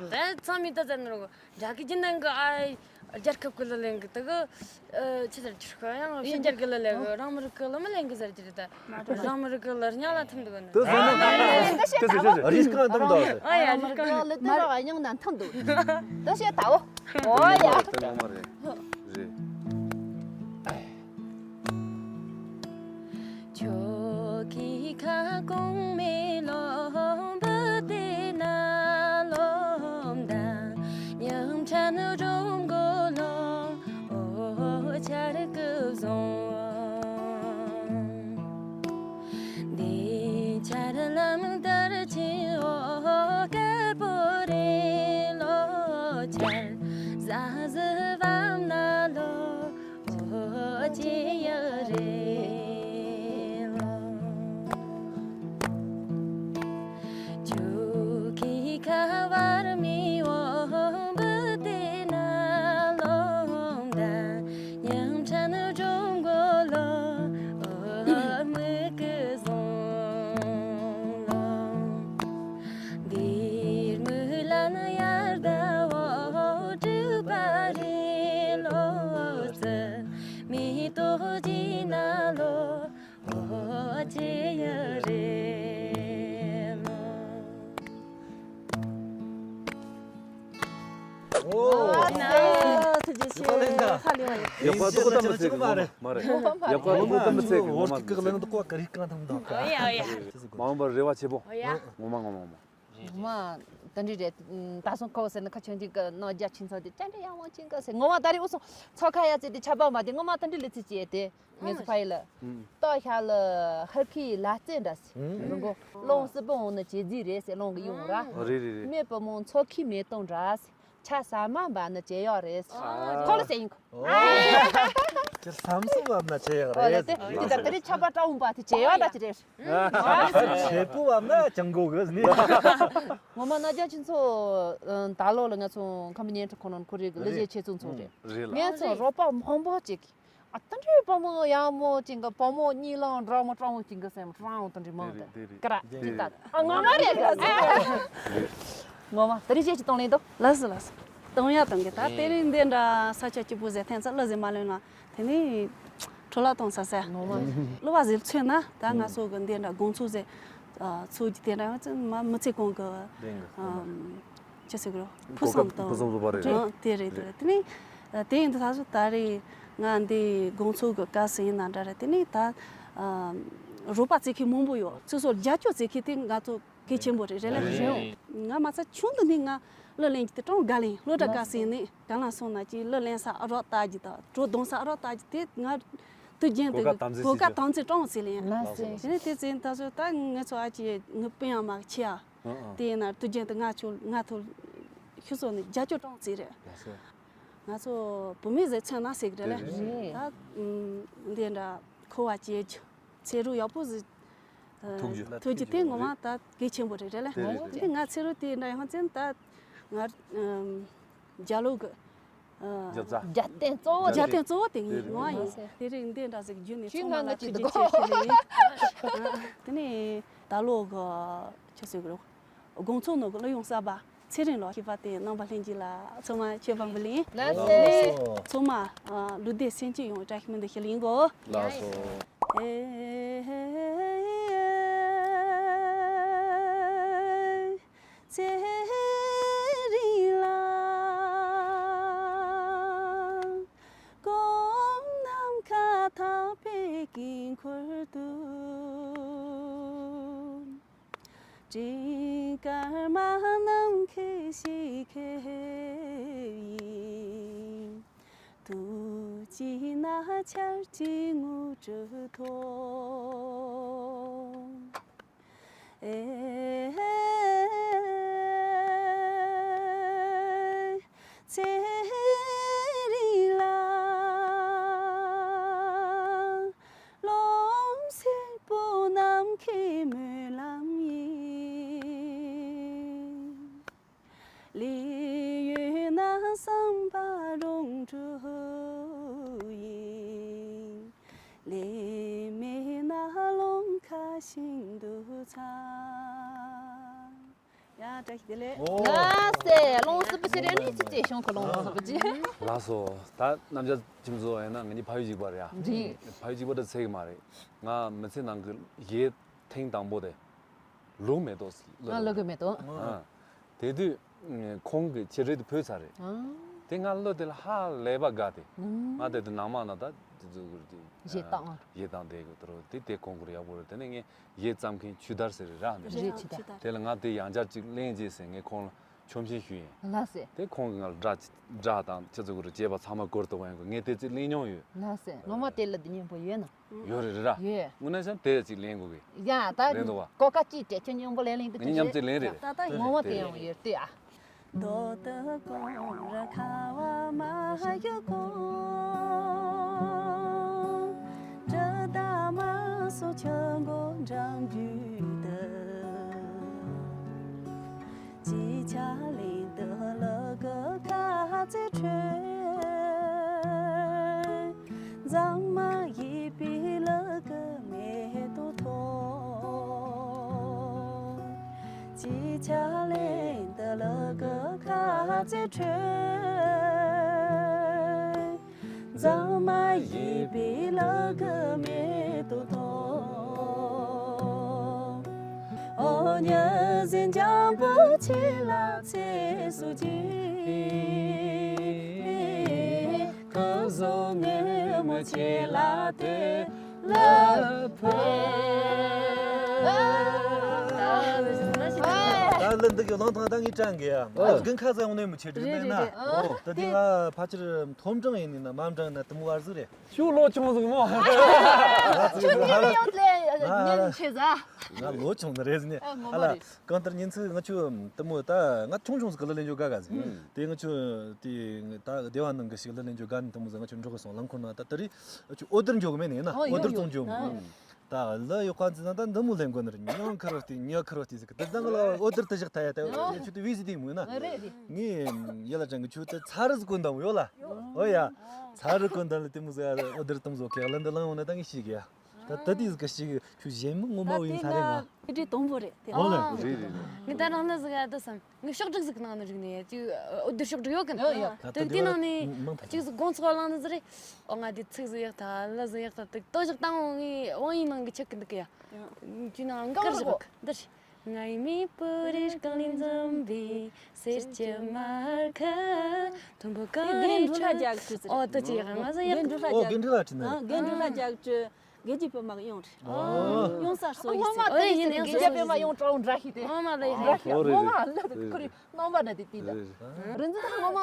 ད་ཚང་མས་ད་ཟེར་ནོ་རྒྱ་གི་རྒྱུན་ལྡན་གི་ཨ་རྒྱལ་ཁབ་གི་གླུ་ལེན་གི་དེ་གི་ཨ་ཆི་ཟེར་རྒྱུ་ཤོ་ཡང་ཕྱི་རྒྱལ་གི་གླུ་ལེན་གི། རང་མི་རིགས་གི་གླུ་མི་ལེན་གི་ཟེར་རྒྱུ་རེད་ད། རང་མི་རིགས་གི་གླུ་རྙིང་ལ་འཐམ་འདུག་ནི། དེ་ཟེར་ན་རིས་གང་འཐམ་འདུག་ཨ་ཡ་རིས་གང་། གླུ་དེ་རང་རྙིང་ན་འཐམ་འདུག་དེ་བཤད་ད་འོ། འོ་ཡ། དེ་ངོ་མ་རེད། རེད། ཁྱོད་ཀྱི་ཁ་སྐོང་མེ་ལོང་བུ་དེ་ན་ལོང་དང་ཉམ་ཆ་ནུ་རུང་གོ་ལོང་འོ་ཆར་ཀུ་བཟུང་འདི་ཆར་ལམ་དར་ཆེ་འོ་དཀར་པོ་རེ་ལོ་ཆར་ཟ་ཟི་བམ་ན་ལོ། ཨོ་ཅི་ཡ་རེ་ལོ། ཆུ་ཁི་ཁ་བར་མི་འོ་བུ་དེ་ན་ལོང་ད་ཉམ་ཆ་ནུ་ཀྲུང་གོ་ལོ། ཨོ་མི་ཀི་སོང་ལོ། འདིར་མི་ལ་ན་ཡར་ད་འོ་དྲུག་པ་རེ་ལོ་ཙི། མེ་ཏོག་ཅི་ན་ལོ། ཨོ་ཅི་ཡ་རེ་ལོ། ཨོ། ཨ་ཐུགས་རྗེ་ཆེ། ཧ་ལས་པ་ཡིན། ཡག་པ་ཏོག་ཙམ་མི་ཚེ་གི་ངོ་མ་མ་རེད། ཡག་པ་ཏོག་ཙམ་མི་ཚེ་གི་ངོ་མ་མི་ཚེ་གི་ངོ་མ། ཨོ་ཡ་ཨོ་ཡ། མ་འོངས་པར་རེ་བ་ཆེ་པོ། ཨོ་ཡ། ངོ་མ་ངོ་མ་ངོ་མ། མ། དེ་འདྲ་རེད། ད་སོང་ཁོ་ཟེར་ན་ཁ་ཆུང་ཆུང་གི་ནང་རྒྱ་ཆེན་ཚོ་དེ་ཅན་འདྲ་ཡང་མང་ཆེན་གི་ཟེར་ངོ་མ་ད་རེས་འུ་སོང་ཚོ་ཁ་ཡ་ཙེ་དེ་ཆ་པ་མ་དེ་ངོ་མ་དེ་འདྲ་ལི་ཚི་ཅེ་དེ་ངེད་ཚོ་ཕ་ཡི་ལ། ཏོ་ཤ་ལ་ཧར་ཁི་ལ་རྩེ་འདྲ་ཟེར་རུང་གོ། ལོང་སི་པོ་འོང་ན་ཅེ་རྫི་རེད་ཟེར་ལོང་གི་ཡོང་ར། རེད་རེད་རེད། མེ་པོ་མོང་ཚོ་ཁི་མེ་ཏོང་འདྲ་ཟེར། ཆ་ས་མ་འབའ་ནི་ཇེ་ཡོག་རེད། ཁོ་ལ་ཟེར་ཡིན་ཁོ། ཁྱེད་བསམ་སུ་བབ་ན་ཇེ་ཡོག་ཨོ་ལ་རེད། དེ་དེ་ད་དེ་རིང་ཆ་པ་ཀྲ་འོང་པ་དེ་ཇེ་ཡོག་ད་ཅི་རེད། ཆེ་པོ་བབ་ན་ཅང་གོ་གི་ནི། ངོ་མ་ན་རྒྱ་ཁྱེད་ཚོ་ད་ལོ་ལ་ང་ཚོ་ཁམས་པའི་བརྙན་འཕྲིན་ཁོ་ནང་ཁོ་རེ་གི་ལི་ཇེ་ཆེ་ཚོ་ཚོ་རེད། རེད་ལ། ངས་ཚོ་རོགས་པ་མང་པོ་ཅིག་ཨ་ད་འདྲའི་བུ་མོ་ཡག་མོ་ཅིག་གི་བུ་མོ་གཉིས་ལང་འདྲ་མོ་སྤྲང་བོ་ཅིག་གི་སེམས་སྤྲང་བོ་ད་འདྲའི་མང་དེ་ཀ་ར་ཅིག་ད་ཨ་ངོ་མ་རེད་གི། ངོ་མ་དེ་རིང་ཅེས་ཅིག་གཏོང་ལེན་དོ། ལགས་སོ་ལགས་སོ། གཏོང་ཡ་གཏོང་གི་ད་དེ་རིང་འདི་འདྲ་ས་ཆ་སྐྱིད་པོ་ཟེར་ཐེངས་ཚ་གླུ་ཟེར་མ་ལོན་ལ་དེ་ནི་འཕྲོ་བརླག་གཏོང་ས་ཟེར། ངོ་མ་གླུ་བ་ཟེར་ཚོད་ན་ད་ང་ཚོ་གི་འདི་འདྲ་དགོང་ཚོགས་ཟེར་ཚོགས་ཀྱི་དེ་འདྲ་ཡང་ཚོད་མ་མི་ཚེ་གང་གི་ཅི་ཟེར་གི་རོ་ཕུགས་བསམ་དང་ཕུགས་བསམ་བཟོ་བ་རེད། དེ་རེད་དེ་རེད། དེ་ནི་དེ་ཡིན་དུས་ད་གཟོད་ད་རེས་ང་འདི་དགོང་ཚོགས་ཀྱི་སྐབས་སུ་ཡིན་ན་འདྲ་རེད། དེ་ནི་ད་རོགས་པ་བཙལ་མཁན་མང་པོ་ཡོད། སོ་སོར་རྒྱབ་སྐྱོར་བཙལ་མཁན་དེ་ང་ཚོ་གལ་ཆེན་པོ་རེད་རེད་ལ། ང་མ་ཚད་ཆུང་དུ་ནས་ང་གླུ་ལེན་རྒྱུ་དེ་ཀྲང་དགའ་ལེན། སློབ་གྲྭ་སྐབས་སུ་ཡིན་ནས་ག་ལ་སོང་ན་ཅིག་གླུ་ལེན་ས་ཨ་རོགས་ལྟ་རྒྱུ་དང་བྲོ་གདོང་ས་ཨ་རོགས་ལྟ་རྒྱུ་དེ་ང་དུས་རྒྱུན་དུ་གོ་སྐབས་དམ་འཛིན་ཀྲང་བཙལ་ལེན། དེ་ནས་དེ་ཚེ་ད་གཟོད་ད་ངེད་ཚོ་ཨ་ཅེ་ངའི་དཔོན་ཡང་མ་ཆེ་ཡ། དེ་ཡིན་ན་དུས་རྒྱུན་དུ་ང་ཚོ་ང་ཚོ་ཁྱོད་ཚོ་ནི་རྒྱབ་སྐྱོར་གཏོང་རྩིས་རེད། ང་ཚོ་བུད་མེད་ཟེར་མཚོན་ན་ཟེར་གི་རེད་ལ། ད་འདི་འདྲ་འཁོར་བ་སྐྱེལ་རྒྱུ་ཚེ་རུ་ཡག་པོ་ཟིག་ཐུག་རྒྱུ་ཐུག་རྒྱུ་དེ་ངོ་མ་ད་གལ་ཆེན་པོ་རེད་རེད་ལ། དེ་ང་ཚེ་རུ་དེ་འདྲ་ཡང་ཚན་ད་ང་རྒྱ་ལོ་གི་རྒྱབ་རྟེན་གཙོ་བོ་རྒྱབ་རྟེན་གཙོ་བོ་དེ་ངའི་ངོ་བ་ཡིན། དེ་རིང་འདི་འདྲ་ཟིག་བརྒྱུད་ནས་ཚང་མ་ལ་ཐུགས་རྗེ་ཆེ་ཞུ་ལེ་ཡིན། དེ་ནས་ད་ལོ་གི་ཆུ་ཚོད་གི་དགོང་ཚོགས་ནང་གི་གླུ་དབྱངས་གསར་པ་ཚེ་རིང་ལགས་ཞེས་པ་དེ་རྣམ་པ་ལྷན་རྒྱས་ལ་ཚང་མ་མཆོད་པ་འབུལ་ལེ་ཡིན། ལགས་སོ། ཚང་མ་ལུས་བདེ་སེམས་སྐྱིད་ཡོང་བའི་བཀྲ་ཤིས་སྨོན་འདུན་ཞུ་ལེ་ཡིན་གོ། ལགས་སོ། སྤྲིན་དཀར་དམར་ནམ་མཁའི་ཞལ་ཁེབས་ཡིན། དུས་གཅིག་ན་ཆར་གྱི་ངོ་སྤྲོད་ཐོག་ཨེ། ཚེ་རིང་ལ། རློམ་སེར་པོ་ནམ་མཁའི་སྨོན་ལམ་ཡིན། ལས་ཡོད་ན་བསམ་པ་རང་གྲོལ་ཡིན། ལས་མེད་ན་རླུང་ཁ་བཞིན་དུ་འཚང་། ཡ། བཀྲ་ཤིས་བདེ་ལེགས། ཨོ། ལགས་སེ། ལོངས་སུ་སྤུ་ཤི་རེ་ནི་ཅི་ཅི་ཤོང་ཁོ་ལོངས་སུ་སྤུ་ཅི། ལགས་སོ། ད་རྣམ་གཞག་ཁྱིམ་ཚོ་ཡིན་ན་ང་གཉིས་ཕ་ཡུལ་གཅིག་པ་རེད་ཡ། རེད། ཕ་ཡུལ་གཅིག་པ་འདྲ་ཚད་ཀྱི་མ་རེད། ང་མི་ཚེ་ནང་གི་གཞས་ཐེངས་དང་པོ་དེ་ལུག་མེ་ཏོག་ཟེར་ང་ལུག་གི་མེ་ཏོག་ཨ། དེ་དུས་ཁོང་གི་ཆེད་རེད་དུ་ཕུལ་ཚར་རེད། ཨ། དེ་ང་བློ་དེ་ལ་ཧ་ལས་པ་དགའ་སྟེ། ང་དེ་དུས་ནང་མ་ན་ད་དེ་ཚོ་གི་གཞས་བཏང་། གཞས་བཏང་དེ་གི་དོ་རོ་དེ་དེ་ཁོང་གི་ཡག་པོ་རེད། དེ་ནས་ངས་གཞས་བརྩམས་མཁན་ཆུ་དར་ཟེར་རེད་ར་འདི། རེད། ཆུ་དར། དེ་ལ་ང་དེ་ཡང་བསྐྱར་ཅིག་ལེན་རྗེས་ཟེར་ངས་ཁོང་ལ་ཆོག་མཆན་ཞུས་ཡིན། ལགས་སེ། དེ་ཁོང་གིས་ང་ལ་སྒྲ་སྒྲ་དང་ཆུ་ཚོད་གི་རུ་བྱས་པ་ཚང་མ་སྐོར་དུ་བ་ཡོང་གི། ངས་དེ་ཚོ་ལེན་མྱོང་ཡོད། ལགས་སེ། ངོ་མ་དེ་ལ་འདི་སྙན་པོ་ཡོད་ན། ཡོད་རེད་ར། ཡོད། དངོས་གནས་བྱས་ན་དེ་ཅིག་ལེན་དགོས་གི། ཡ་ད་ལེན་འདུག་བ། གོ་སྐབས་ཅིག་སྤྲད་ཁྱོད་སྙིང་པོ་ལེན་ལེན་དུ། ངས་མཉམ་ཚིག་ལེན་རེད། ད་ད་ངོ་མ་དེ་ཡང་ཡོད་དེ་ཨ། རྡོ་ཏི་ཀོང་ར་ཁ་བ་མ་ཡུ་ཀོང་། གྲི་ད་མ་སོ་ཆུ་མགོ་འགྲམ་རྒྱུད་དུ། ཅི་ཆ་ལེན་དུ་ལུ་གུ་ཁ་ཚེ་ཁྲོད། མཛངས་མ་ཡིད་པའི་ལུ་གུ་མེ་ཏོག་ཐོག་ཅི་ཆ་ལེན་དུ་ལུ་གུ་ཁ་ཚེ་ཁྲོད། མཛངས་མ་ཡིད་པའི་ལུ་གུ་མེ་ཏོག་ཐོག་ཨོ་ཉི་ཟེར་འཇམ་པོ་ཆེ་ལ་ཚེ་སུ་ཅི། ཁོ་བཟོ་ངེས་མོ་ཆེ་ལ་དེ་ལ་ཕེ། ད་ལ་འདི་གི་ལོང་ཐང་ད་ངས་དྲན་གི་ཡ། ཨ་དགུན་ཁ་ཟ་ཡོང་ནས་མི་ཆེ་རེད་ན། རེད་རེད། ཨོ་ད་འདི་ང་ཕལ་ཆེར་མཐོ་འབྲིང་ཡིན་ནི་ན་དམའ་འབྲིང་ན་དུམ་བར་ཟིག་རེད། ཤུགས་ལོ་ཆུང་ཟིག་མོ། ཆུང་ཆུང་ཡོད་ལས་ཉན་ཆེ་ཟ། ང་ལོ་ཆུང་ནི་རེད་ཟིན་ནས། ཨ་ངོ་ཧ་མ་ལ་རེད། གང་ལྟར་ཉིན་ཚིག་ང་ཆུ་དུ་མོ་ད་ང་ཆུང་ཆུང་ཟིག་གི་ལ་ལེན་འཇོག་དགའ་དགའ་ཟིན། ཨུམ། དེ་ང་ཆུ་དེ་ད་སྡེ་བ་ནང་གི་ཞིག་ལ་ལེན་འཇོག་དགའ་ནི་དུ་མོ་ཟིག་ང་ཆུ་འགྲོ་གི་སོང་། རླངས་འཁོར་ན་ད་དེ་རིགས་ཆུ་ཨོ་དར་འཇོག་གི་མེད་ནི་ཡིན་ན། ཨོ་ཨོ་དར་ཡོད་བཙོང་འཇོག་ཡོད། ཨུམ། ད་ལ་ཡོད་ཁ་ཟིན་ན་ད་འདི་མོ་ལེན་དགོས་ནི་རེད། ཉང་ཁར་བ་སྟེ་ཉ་ཁར་བ་སྟེ་ཟིག་དེ་ད་ང་ལ་ཨོ་དར་དེ་བཞག་ད་ཡ་ད་ཨོ་ཆུ་དེ་བི་ཟི་དེ་མོ་ཡིན་ན། རེད་རེད། ངས་ཡ་ལ་ཅང་གི་ཆུ་དེ་ཚ་རུ་ཟིག་གོན་དམ་ཡོད་ལ། ཨོ་ཡ། ཚ་རུ་གོན་དམ་ལ་དེ་མོ་ཟིག་ཨོ་དར་དུ་མོ་ཟིག་གི་ལ་འདི་ལང་འོ་ན་ད་ངས་ཤེས་གི་ཡ། ད་ད་དེ་ཟིག་གི་ཤེས་གི་ཆུ་གཞན་མི་ངོ་མ་བོ་ཡིན་ས་རེད་ང་། ད་དེ་ང་ཁྲིད་དོན་པོ་རེད་དེ། ཨོ་ལ། རེད་རེད་རེད། ངས་ད་རང་ལ་ཟིག་ཨ་ད་བསམ། ངས་ཤོག་སྒྲིག་ཟིག་ནང་ནས་རིག་ནས་ཅིག་ཨོ་དེ་ཤོག་སྒྲིག་ཡོད་གི་ཡོད་ཡོད། ད་དེ་དེ་ནང་ནས་མང་ཐག་ཅིག་ཟིག་དགོང་ཚོགས་ལངས་ནས་ཟིག་རེད། ཨོ་ང་དེ་ཚིག་ཟིག་ཡག་ཐལ་ལ་ཟིག་ཡག་ཐལ་དེ་ལྟོ་ཞིག་བཏང་འོང་ངས་དབང་ཡིན་ནང་གི་ཆེད་གི་འདུག་གི་ཡ། ཁྱོད་ནང་ཀར་ཞིག་འདི་རེད། ང་ཡི་མི་བུ་རེ་རྐང་ལས་འཛོམས་པའི་གསེར་གྱི་མར་ཁ་མཐོན་པོ་གང་རེ་འགྲོ་ལ་རྒྱག་ཁུ་ཟེར། ཨོ་དེ་ཅི་ཡག་ང་ཟིག་ཡག་ཐལ། ཨོ་དགེ་འབྲུ་ལ་ཁྲིད་ན། དགེ་འབྲུ་ལ་རྒྱག་ཁུ། དགེ་རྒྱུ་པད་མ་གི་གཡང་རེད། ཨོ། གཡང་གསར་གསོ་ཡིན་ཟེར། ཨོ་ཡིན་ཡིན། དགེ་རྒྱུ་པད་མ་གཡང་གྲོགས་འདྲ་ཞིག་དེ། ཨོ་མ་ལ་ཡིན། འདྲ་ཞིག་ཨོ་རེད་ངོ་མ་རེད། ལ་དེ་ཁུ་རེད། རྣམ་པ་འདྲ་དེ་དེ་ད། རེད། རིན་འཛིན་ད་ངོ་མ་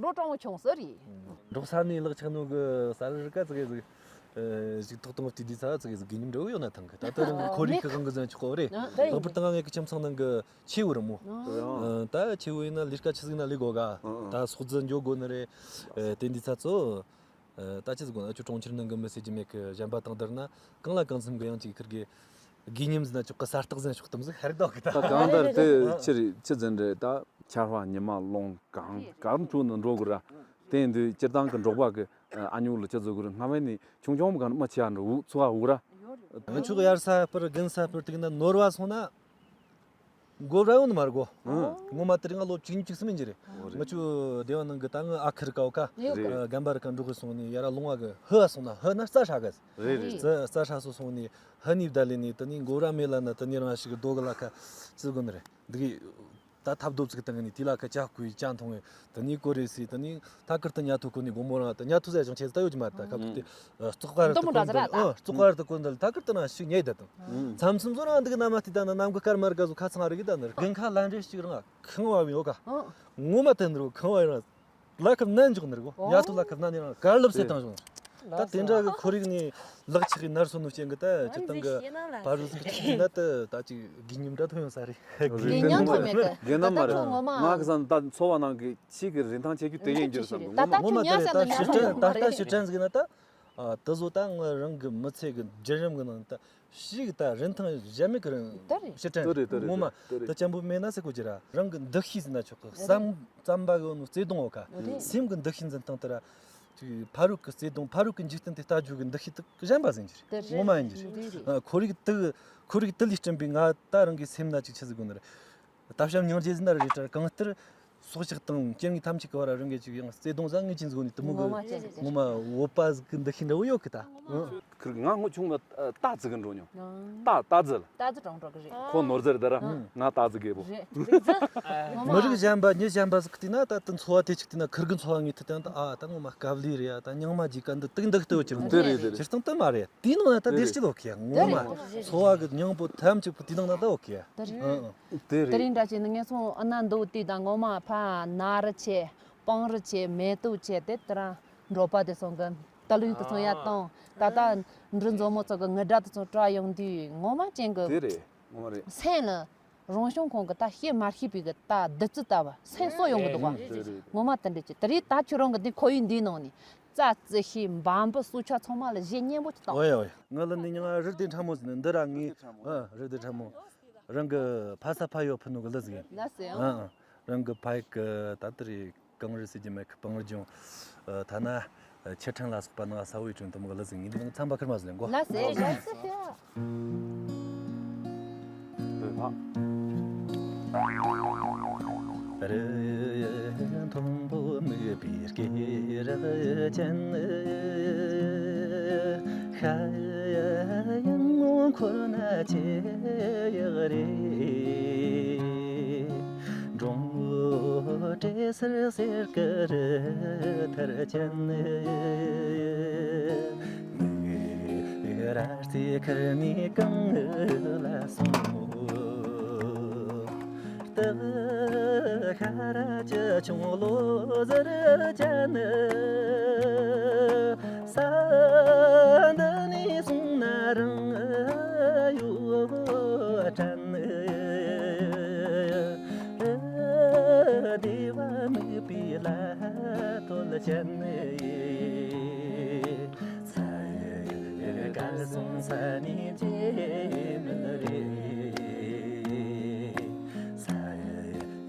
ལོ་གྲངས་མང་ཆུང་ས་རེད། འབྲོག་ས་ནས་ལག་ཆགས་ནོ་གི་ས་རི་རི་ཀ་ཙི་གེ་ཟིག་ཨ་ཞིག་ཐོག་དང་དེ་དུས་ས་ཙི་གེ་ཟིག་དགེ་ཉམས་འདྲ་བོ་ཡོད་ན་ཐང་གི། ད་ལྟ་རིང་ཁོར་ཡུག་གི་དབང་གིས་ཟིན་ཆོག་གོ་རེད། ལྷག་པར་དུ་ང་ངེད་ཀྱི་ཁྱིམ་ཚང་ནང་གི་ཆེ་བོ་རེད་མོ། ཨ་ད་ཆེ་བོ་ཡིན་ན་ལས་ཀ་ཆི་ཟིག་ན་ལས་དགོ་ག་ཨ་ཨ། ད་ཚོགས་རྫི་འཇོག་དགོ་ནི་རེད། ཨ་དེ་འདི་ཚ་ཚོ། ཨ་ད་ཅི་ཟིག་དགོ་ན་ཁྱོད་གྲོང་ཁྱེར་ནང་གི་མི་ཟེར་གྱི་མེད་གི། གཞན་པ་དང་བསྡུར་ན་གང་ལ་གང་འཚམ་གི་ཡང་ཅིག་ཁིར་གི་དགེ་ཉམས་ཟིན་ན་ཆོག་གི། གསར་རྟགས་ཟིན་ཆོག་གཏམ་ཟིག་ཧར་དོག་གི་ད། ད་གང་ལྟར་དེ་ཕྱིར་ཆི་ཟིན་རེད། ད་ཆར་པ་ཉི་མ་རླུང་གང་གང་འཁྲུག་ནས་འགྲོ་དགོས་ར། དེ་ཡིན་དུས་སྤྱིར་བཏང་གི་འབྲོག་པ་གི་ཨ་ཉུག་ལ་ཅི་བཟོ་དགོས་རེད། སྔ་མ་ནས་ཆུང་ཆུང་གང་མ་ཆེ་ཡ་འགྲོ་འུ་ཚོ་བ་འུ་ར། ང་ཆོ་གི་དབྱར་ས་སྤར་དགུན་ས་སྤར་དེ་གི་ན་ནོར་བ་སོང་ན། མགོ་ར་ཡོང་ནི་མ་རེད་གོ། ཨང་། ངོ་མ་དེ་རིང་ང་ལོ་བཅུ་གཉིས་བཅུ་གསུམ་ཡིན་གྱི་རེད། ཨོ་རེད། ང་ཆོ་སྡེ་བ་ནང་གི་ད་ང་ཨ་ཁུ་རི་ཀའོ་ཀ་རེད། ཨ་རྒན་པ་རི་ཀ་འགྲོ་གི་སོང་ནི་ཡ་ར་ལུང་བ་གི་ཧི་བ་སོང་ན་ཧི་ན་རྩ་ཧྲ་གི། རེད་རེད། རྩ་རྩ་ཧྲ་སོ་སོང་ནི་ཧི་ནི་བདའ་ལེ་ནི་དེ་ནི་མགོ་ར་མེ་ལ་ན་དེ་ནི་རང་ཞིག་རྡོ་གི་ལ་ཁ་ཙི་གོ་ནི་རེད། འདི་གི་ ད་ཐབ་རྡོབ་ཙིག་བཏང་གི་ནི་དེ་ལ་ཁ་ཇ་བསྐོལ་ཇ་འཐུང་གི། དེ་ནས་ཀོ་རེ་སི། དེ་ནས་ཐ་ཀིར་དུ་ཉལ་ཐོ་ཁོ་ནས་དགོང་མོ་རང་དུ་ཉལ་ཐོ་ཟ་ཅང་ཆེ་ད་ཡོད་ཀྱི་མ་རེད། ད་ཁ་ཐུག་དེ་ཨ་བཙོག་པ་རེད། ད་ཀོ་འདི་ཨ་བཙོག་པ་རེད། ད་ཀོ་འདི་ཐ་ཀིར་དུ་ན་ཞིག་ཉལ་ད་དང་། མཚམས་མཚམས་ཚོ་རང་འདི་གི་ན་མ་ཐི་ད་ན་ནམ་གི་སྐར་མ་རི་ག་ཟོ་ཁ་ཚང་རི་གི་ད་ནི་རྒན་ཁ་ལ་འདྲེ་ཞིག་རང་ཁང་བ་ཡོད་ག། ངོ་མ་དེ་འདྲ་ཁང་བ་རང་། ལ་ཁབ་ནན་འཇོག་ནི་རེད་གོ། ཉལ་ཐོ་ལ་ཁབ་ནན་ནི་རང་དཀར་ལབ་སེ་བཏང་བྱུང་། ད་དེ་འདྲ་གི་ཁོར་ཡུག་ནས་ལག་ཆགས་ཀྱི་ནར་སོན་ནོ་རྐྱེན་གི་ད་སྤྱིར་བཏང་གི་བར་རུ་ཟིག་ཆགས་ན་ད་ད་ཅིག་དགེ་ཉམས་འདྲ་ཐོན་ཡོང་ས་རེད། དགེ་ཉམས་ཐོན་མེད་གི། དགེ་ཉམས་མ་རེད། ད་ཁྱོད་ངོ་མ་ང་གི་བསམ་ད་འཚོ་བ་ནང་གི་ཆེས་གི་རིན་ཐང་ཆེ་རྒྱུ་དེ་ཡིན་རྒྱུ་བསམ་གི། ད་ངོ་མ་ད་ངོ་མ་ད་ཁྱོད་ཉལ་ས་ད་ན་ཕྱིར་དྲན་ད་ལྟ་ཕྱིར་དྲན་ཟིག་ན་ད། ཨ་དེ་བཟོ་ད་ང་རང་གི་མི་ཚེ་གི་བརྒྱུད་རིམ་གི་ནང་ད། ཞིག་ད་རིན་ཐང་གཞན་མེད་ཀྱི་རིན་དེ་རེད། ཕྱིར་དྲན་དེ་རེད། དེ་རེད། ངོ་མ་དེ་རེད། ད་ཅན་པོ་མེད་ན་ཟེར་གོ་རྒྱུ་ར། རང་གི་འདུ་ཤེས་ཟིན་ན་ཆོག་གི། བསམ་བསམ་པ་གི་ནོ་བརྩེ་དུང་འོ་ཁ། རེད། སེམས་གི་འདུ་ཤེས་འཛིན་སྟངས་དེ་ར། ཅིག་ཕ་རོལ་གི་བརྩེ་དུང་ཕ་རོལ་གི་འཇིག་རྟེན་དེ་ལྟ་རྒྱུ་གི་འདུ་ཤེས་དེ་གཞན་པ་ཟིན་གྱི་རེད། དེ་རེད། ངོ་མ་ཡིན་གྱི་རེད། རེད་རེད། ཨ་ཁོར་ཡུག་དེ་ཁོར་ཡུག་དེ་ལས་བསྐྲུན་པའི་ང་ད་རང་གི་སེམས་ན་ཅིག་ཆི་ཟིག་དགོས་ནི་རེད། ད་བྱམས་སྙིང་རྗེ་ཟིན་ན་རེད་དྲ་གང་ལྟར། སྲོག་ཆགས་དང་སྐྱེ་དངོས་ཐམས་ཅད་ཀྱི་བར་རང་གི་ཅིག་ཡང་བརྩེ་དུང་བཟང་ངེས་ཅན་ཟིག་ནི་དེ་མོ་གི་ངོ་མ་ཅན་ཅན་ངོ་མ་བོད་པ་ཟིག་གི་འདུ་ཤེས་འདྲ་བོ་ཡོད་གི་ད། ཁིར་ང་སྔོན་ཆུང་ལ་རྟ་རྩི་གི་འགྲོ་མྱོང་། རྟ་རྟ་རྩི་ལ། རྟ་རྩི་གྲོང་འགྲོ་གི་རེད། ཁོ་ནོར་རྫི་རེད་ད་ར། ང་རྟ་རྩི་གི་བོ། རེད་རེད་རྩི། ངོ་མ། མི་རིགས་གཞན་པ་མྱི་གཞན་པ་ཟིག་བལྟས་ན་ད་དུ་འཚོ་བ་དེ་ཅིག་བལྟས་ན་ཁིར་གི་འཚོ་བ་ངེས་ཐུབ་དང་ད་ཨ་ད་ངོ་མ་དཀའ་ལས་རེད་ཡ། ད་སྙིང་མ་ཇི་ག་འདི་དུག་འདུག་ལྟོས་ཀྱི་རེད། དེ་རེད་དེ་རེད། སྤྱིར་བཏང་དུ་མ་རེད། དེའི་ནང་ན་ད་དེ་རེད། སྡེར་སྐྱིད་ལོག་གི་ངོ་མ། དེ་རེད། འཚོ་བ་གི་སྙིང་པོ་ཐམས་ཅད་པོ་དེའི་ནང་ན་ད་ལོག་གི། དེ་རེད། ཨ་ཨ། དེ་དེ་རེད། རིང་འདྲ་བྱས་ནས་ངས་སོང་ཨ་ན་འདུག་དུས་དང་ངོ་མ་ཕ་ན་རུ་ཆེ། སྤང་རུ་ཆེ་མེ་ཏོག་ཆེ་དེ་དེ་རང་འབྲོག་པ་དེ་ཚོ་གི་ད་ལུས་དེ་ཚོ་ཡ་བཏང་ད་ལྟ་འབྲི་མཛོ་མོ་ཚོ་གི་ངུ་སྒྲ་དེ་ཚོ་བྲ་ཡོང་དུས་ངོ་མ་ཅན་གི་དེ་རེད། ངོ་མ་རེད། སེམས་ལ་རང་བྱུང་ཁོང་གི་ད་བཤད་མ་ཤེས་པའི་གི་ད་བདུད་རྩི་ལྟ་བུ་སེམས་གསོ་ཡོང་གི་འདུག་བ། དེ་རེད། ངོ་མ་དེ་འདྲ་ཅིག་དེ་རེད། ད་ཁྱོད་རང་གི་འདི་ཁོར་ཡུག་འདིའི་ནང་ནས་རྩྭ་རྩི་ཤིང་འབའ་འབུ་སྲོག་ཆགས་ཚང་མ་ལ་གཞས་སྙན་པོ་ཅིག་བཏང་། ཨོ་ཡ་ཨོ་ཡ། ང་ལ་ནི་མྱིང་ང་རི་དེ་ཕྲ་མོ་ཟེར་ནི་འདི་ར་ངའི་ཨ་རི་དེ་ཕྲ་མོ། རང་གི་ཕ་ས་ཕ་ཡུལ་ཕུ་ནུ་གི་ལི་ཟིག་ཡིན། ལ་ཟེར་ཨང་། ཨ་ཨ། རང་གི་ཕ་ཡུལ་གི་ད་ལྟ་རེད། གངས་རི་ཟེར་གྱི་མེད་གི། སྤང་རི་ལྗོངས། ཐ་ན་ཆུ་ཕྲན་ལ་སོགས་པ་ནང་ས་བོའི་དྲུང་དུ་མོ་གི་ལི་ཟིག་ཡིན། འདི་ནང་ཚན་པ་ཁིར་མ་ཟིག་ལེན་གོ། ལ་ཟེར་ལ་ཟེར་ཏེ། རི་མཐོན་པོ་མིག་པའི་སྐེད་རགས་ཅན། ཤ་ཡང་ངོ་འཁོར་ན་ཆེ་ཡག་རེད། འབྲོང་བུ་བྲེ་སེར་སེར་གི་རི་ཐར་ཅན། མིག་ར་རྩེ་ཁར་ནས་གངས་ལ་སོང་། སྟག་ཤ་ར་ཅི་ཆུང་ལོ་ཟེར་ཅན། ས་འདི་ནས་སོང་ན་རང་ཡོད་དྲན། སྡེ་བ་མིག་པའི་ལ་ཐོལ་ཅན། ས་ཡི་གར་སོང་ས་ནས་བྱེད་མི་རེད། ས་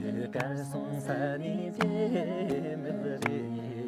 ཡི་གར་སོང་ས་ནས་བྱེད་མི་རེད།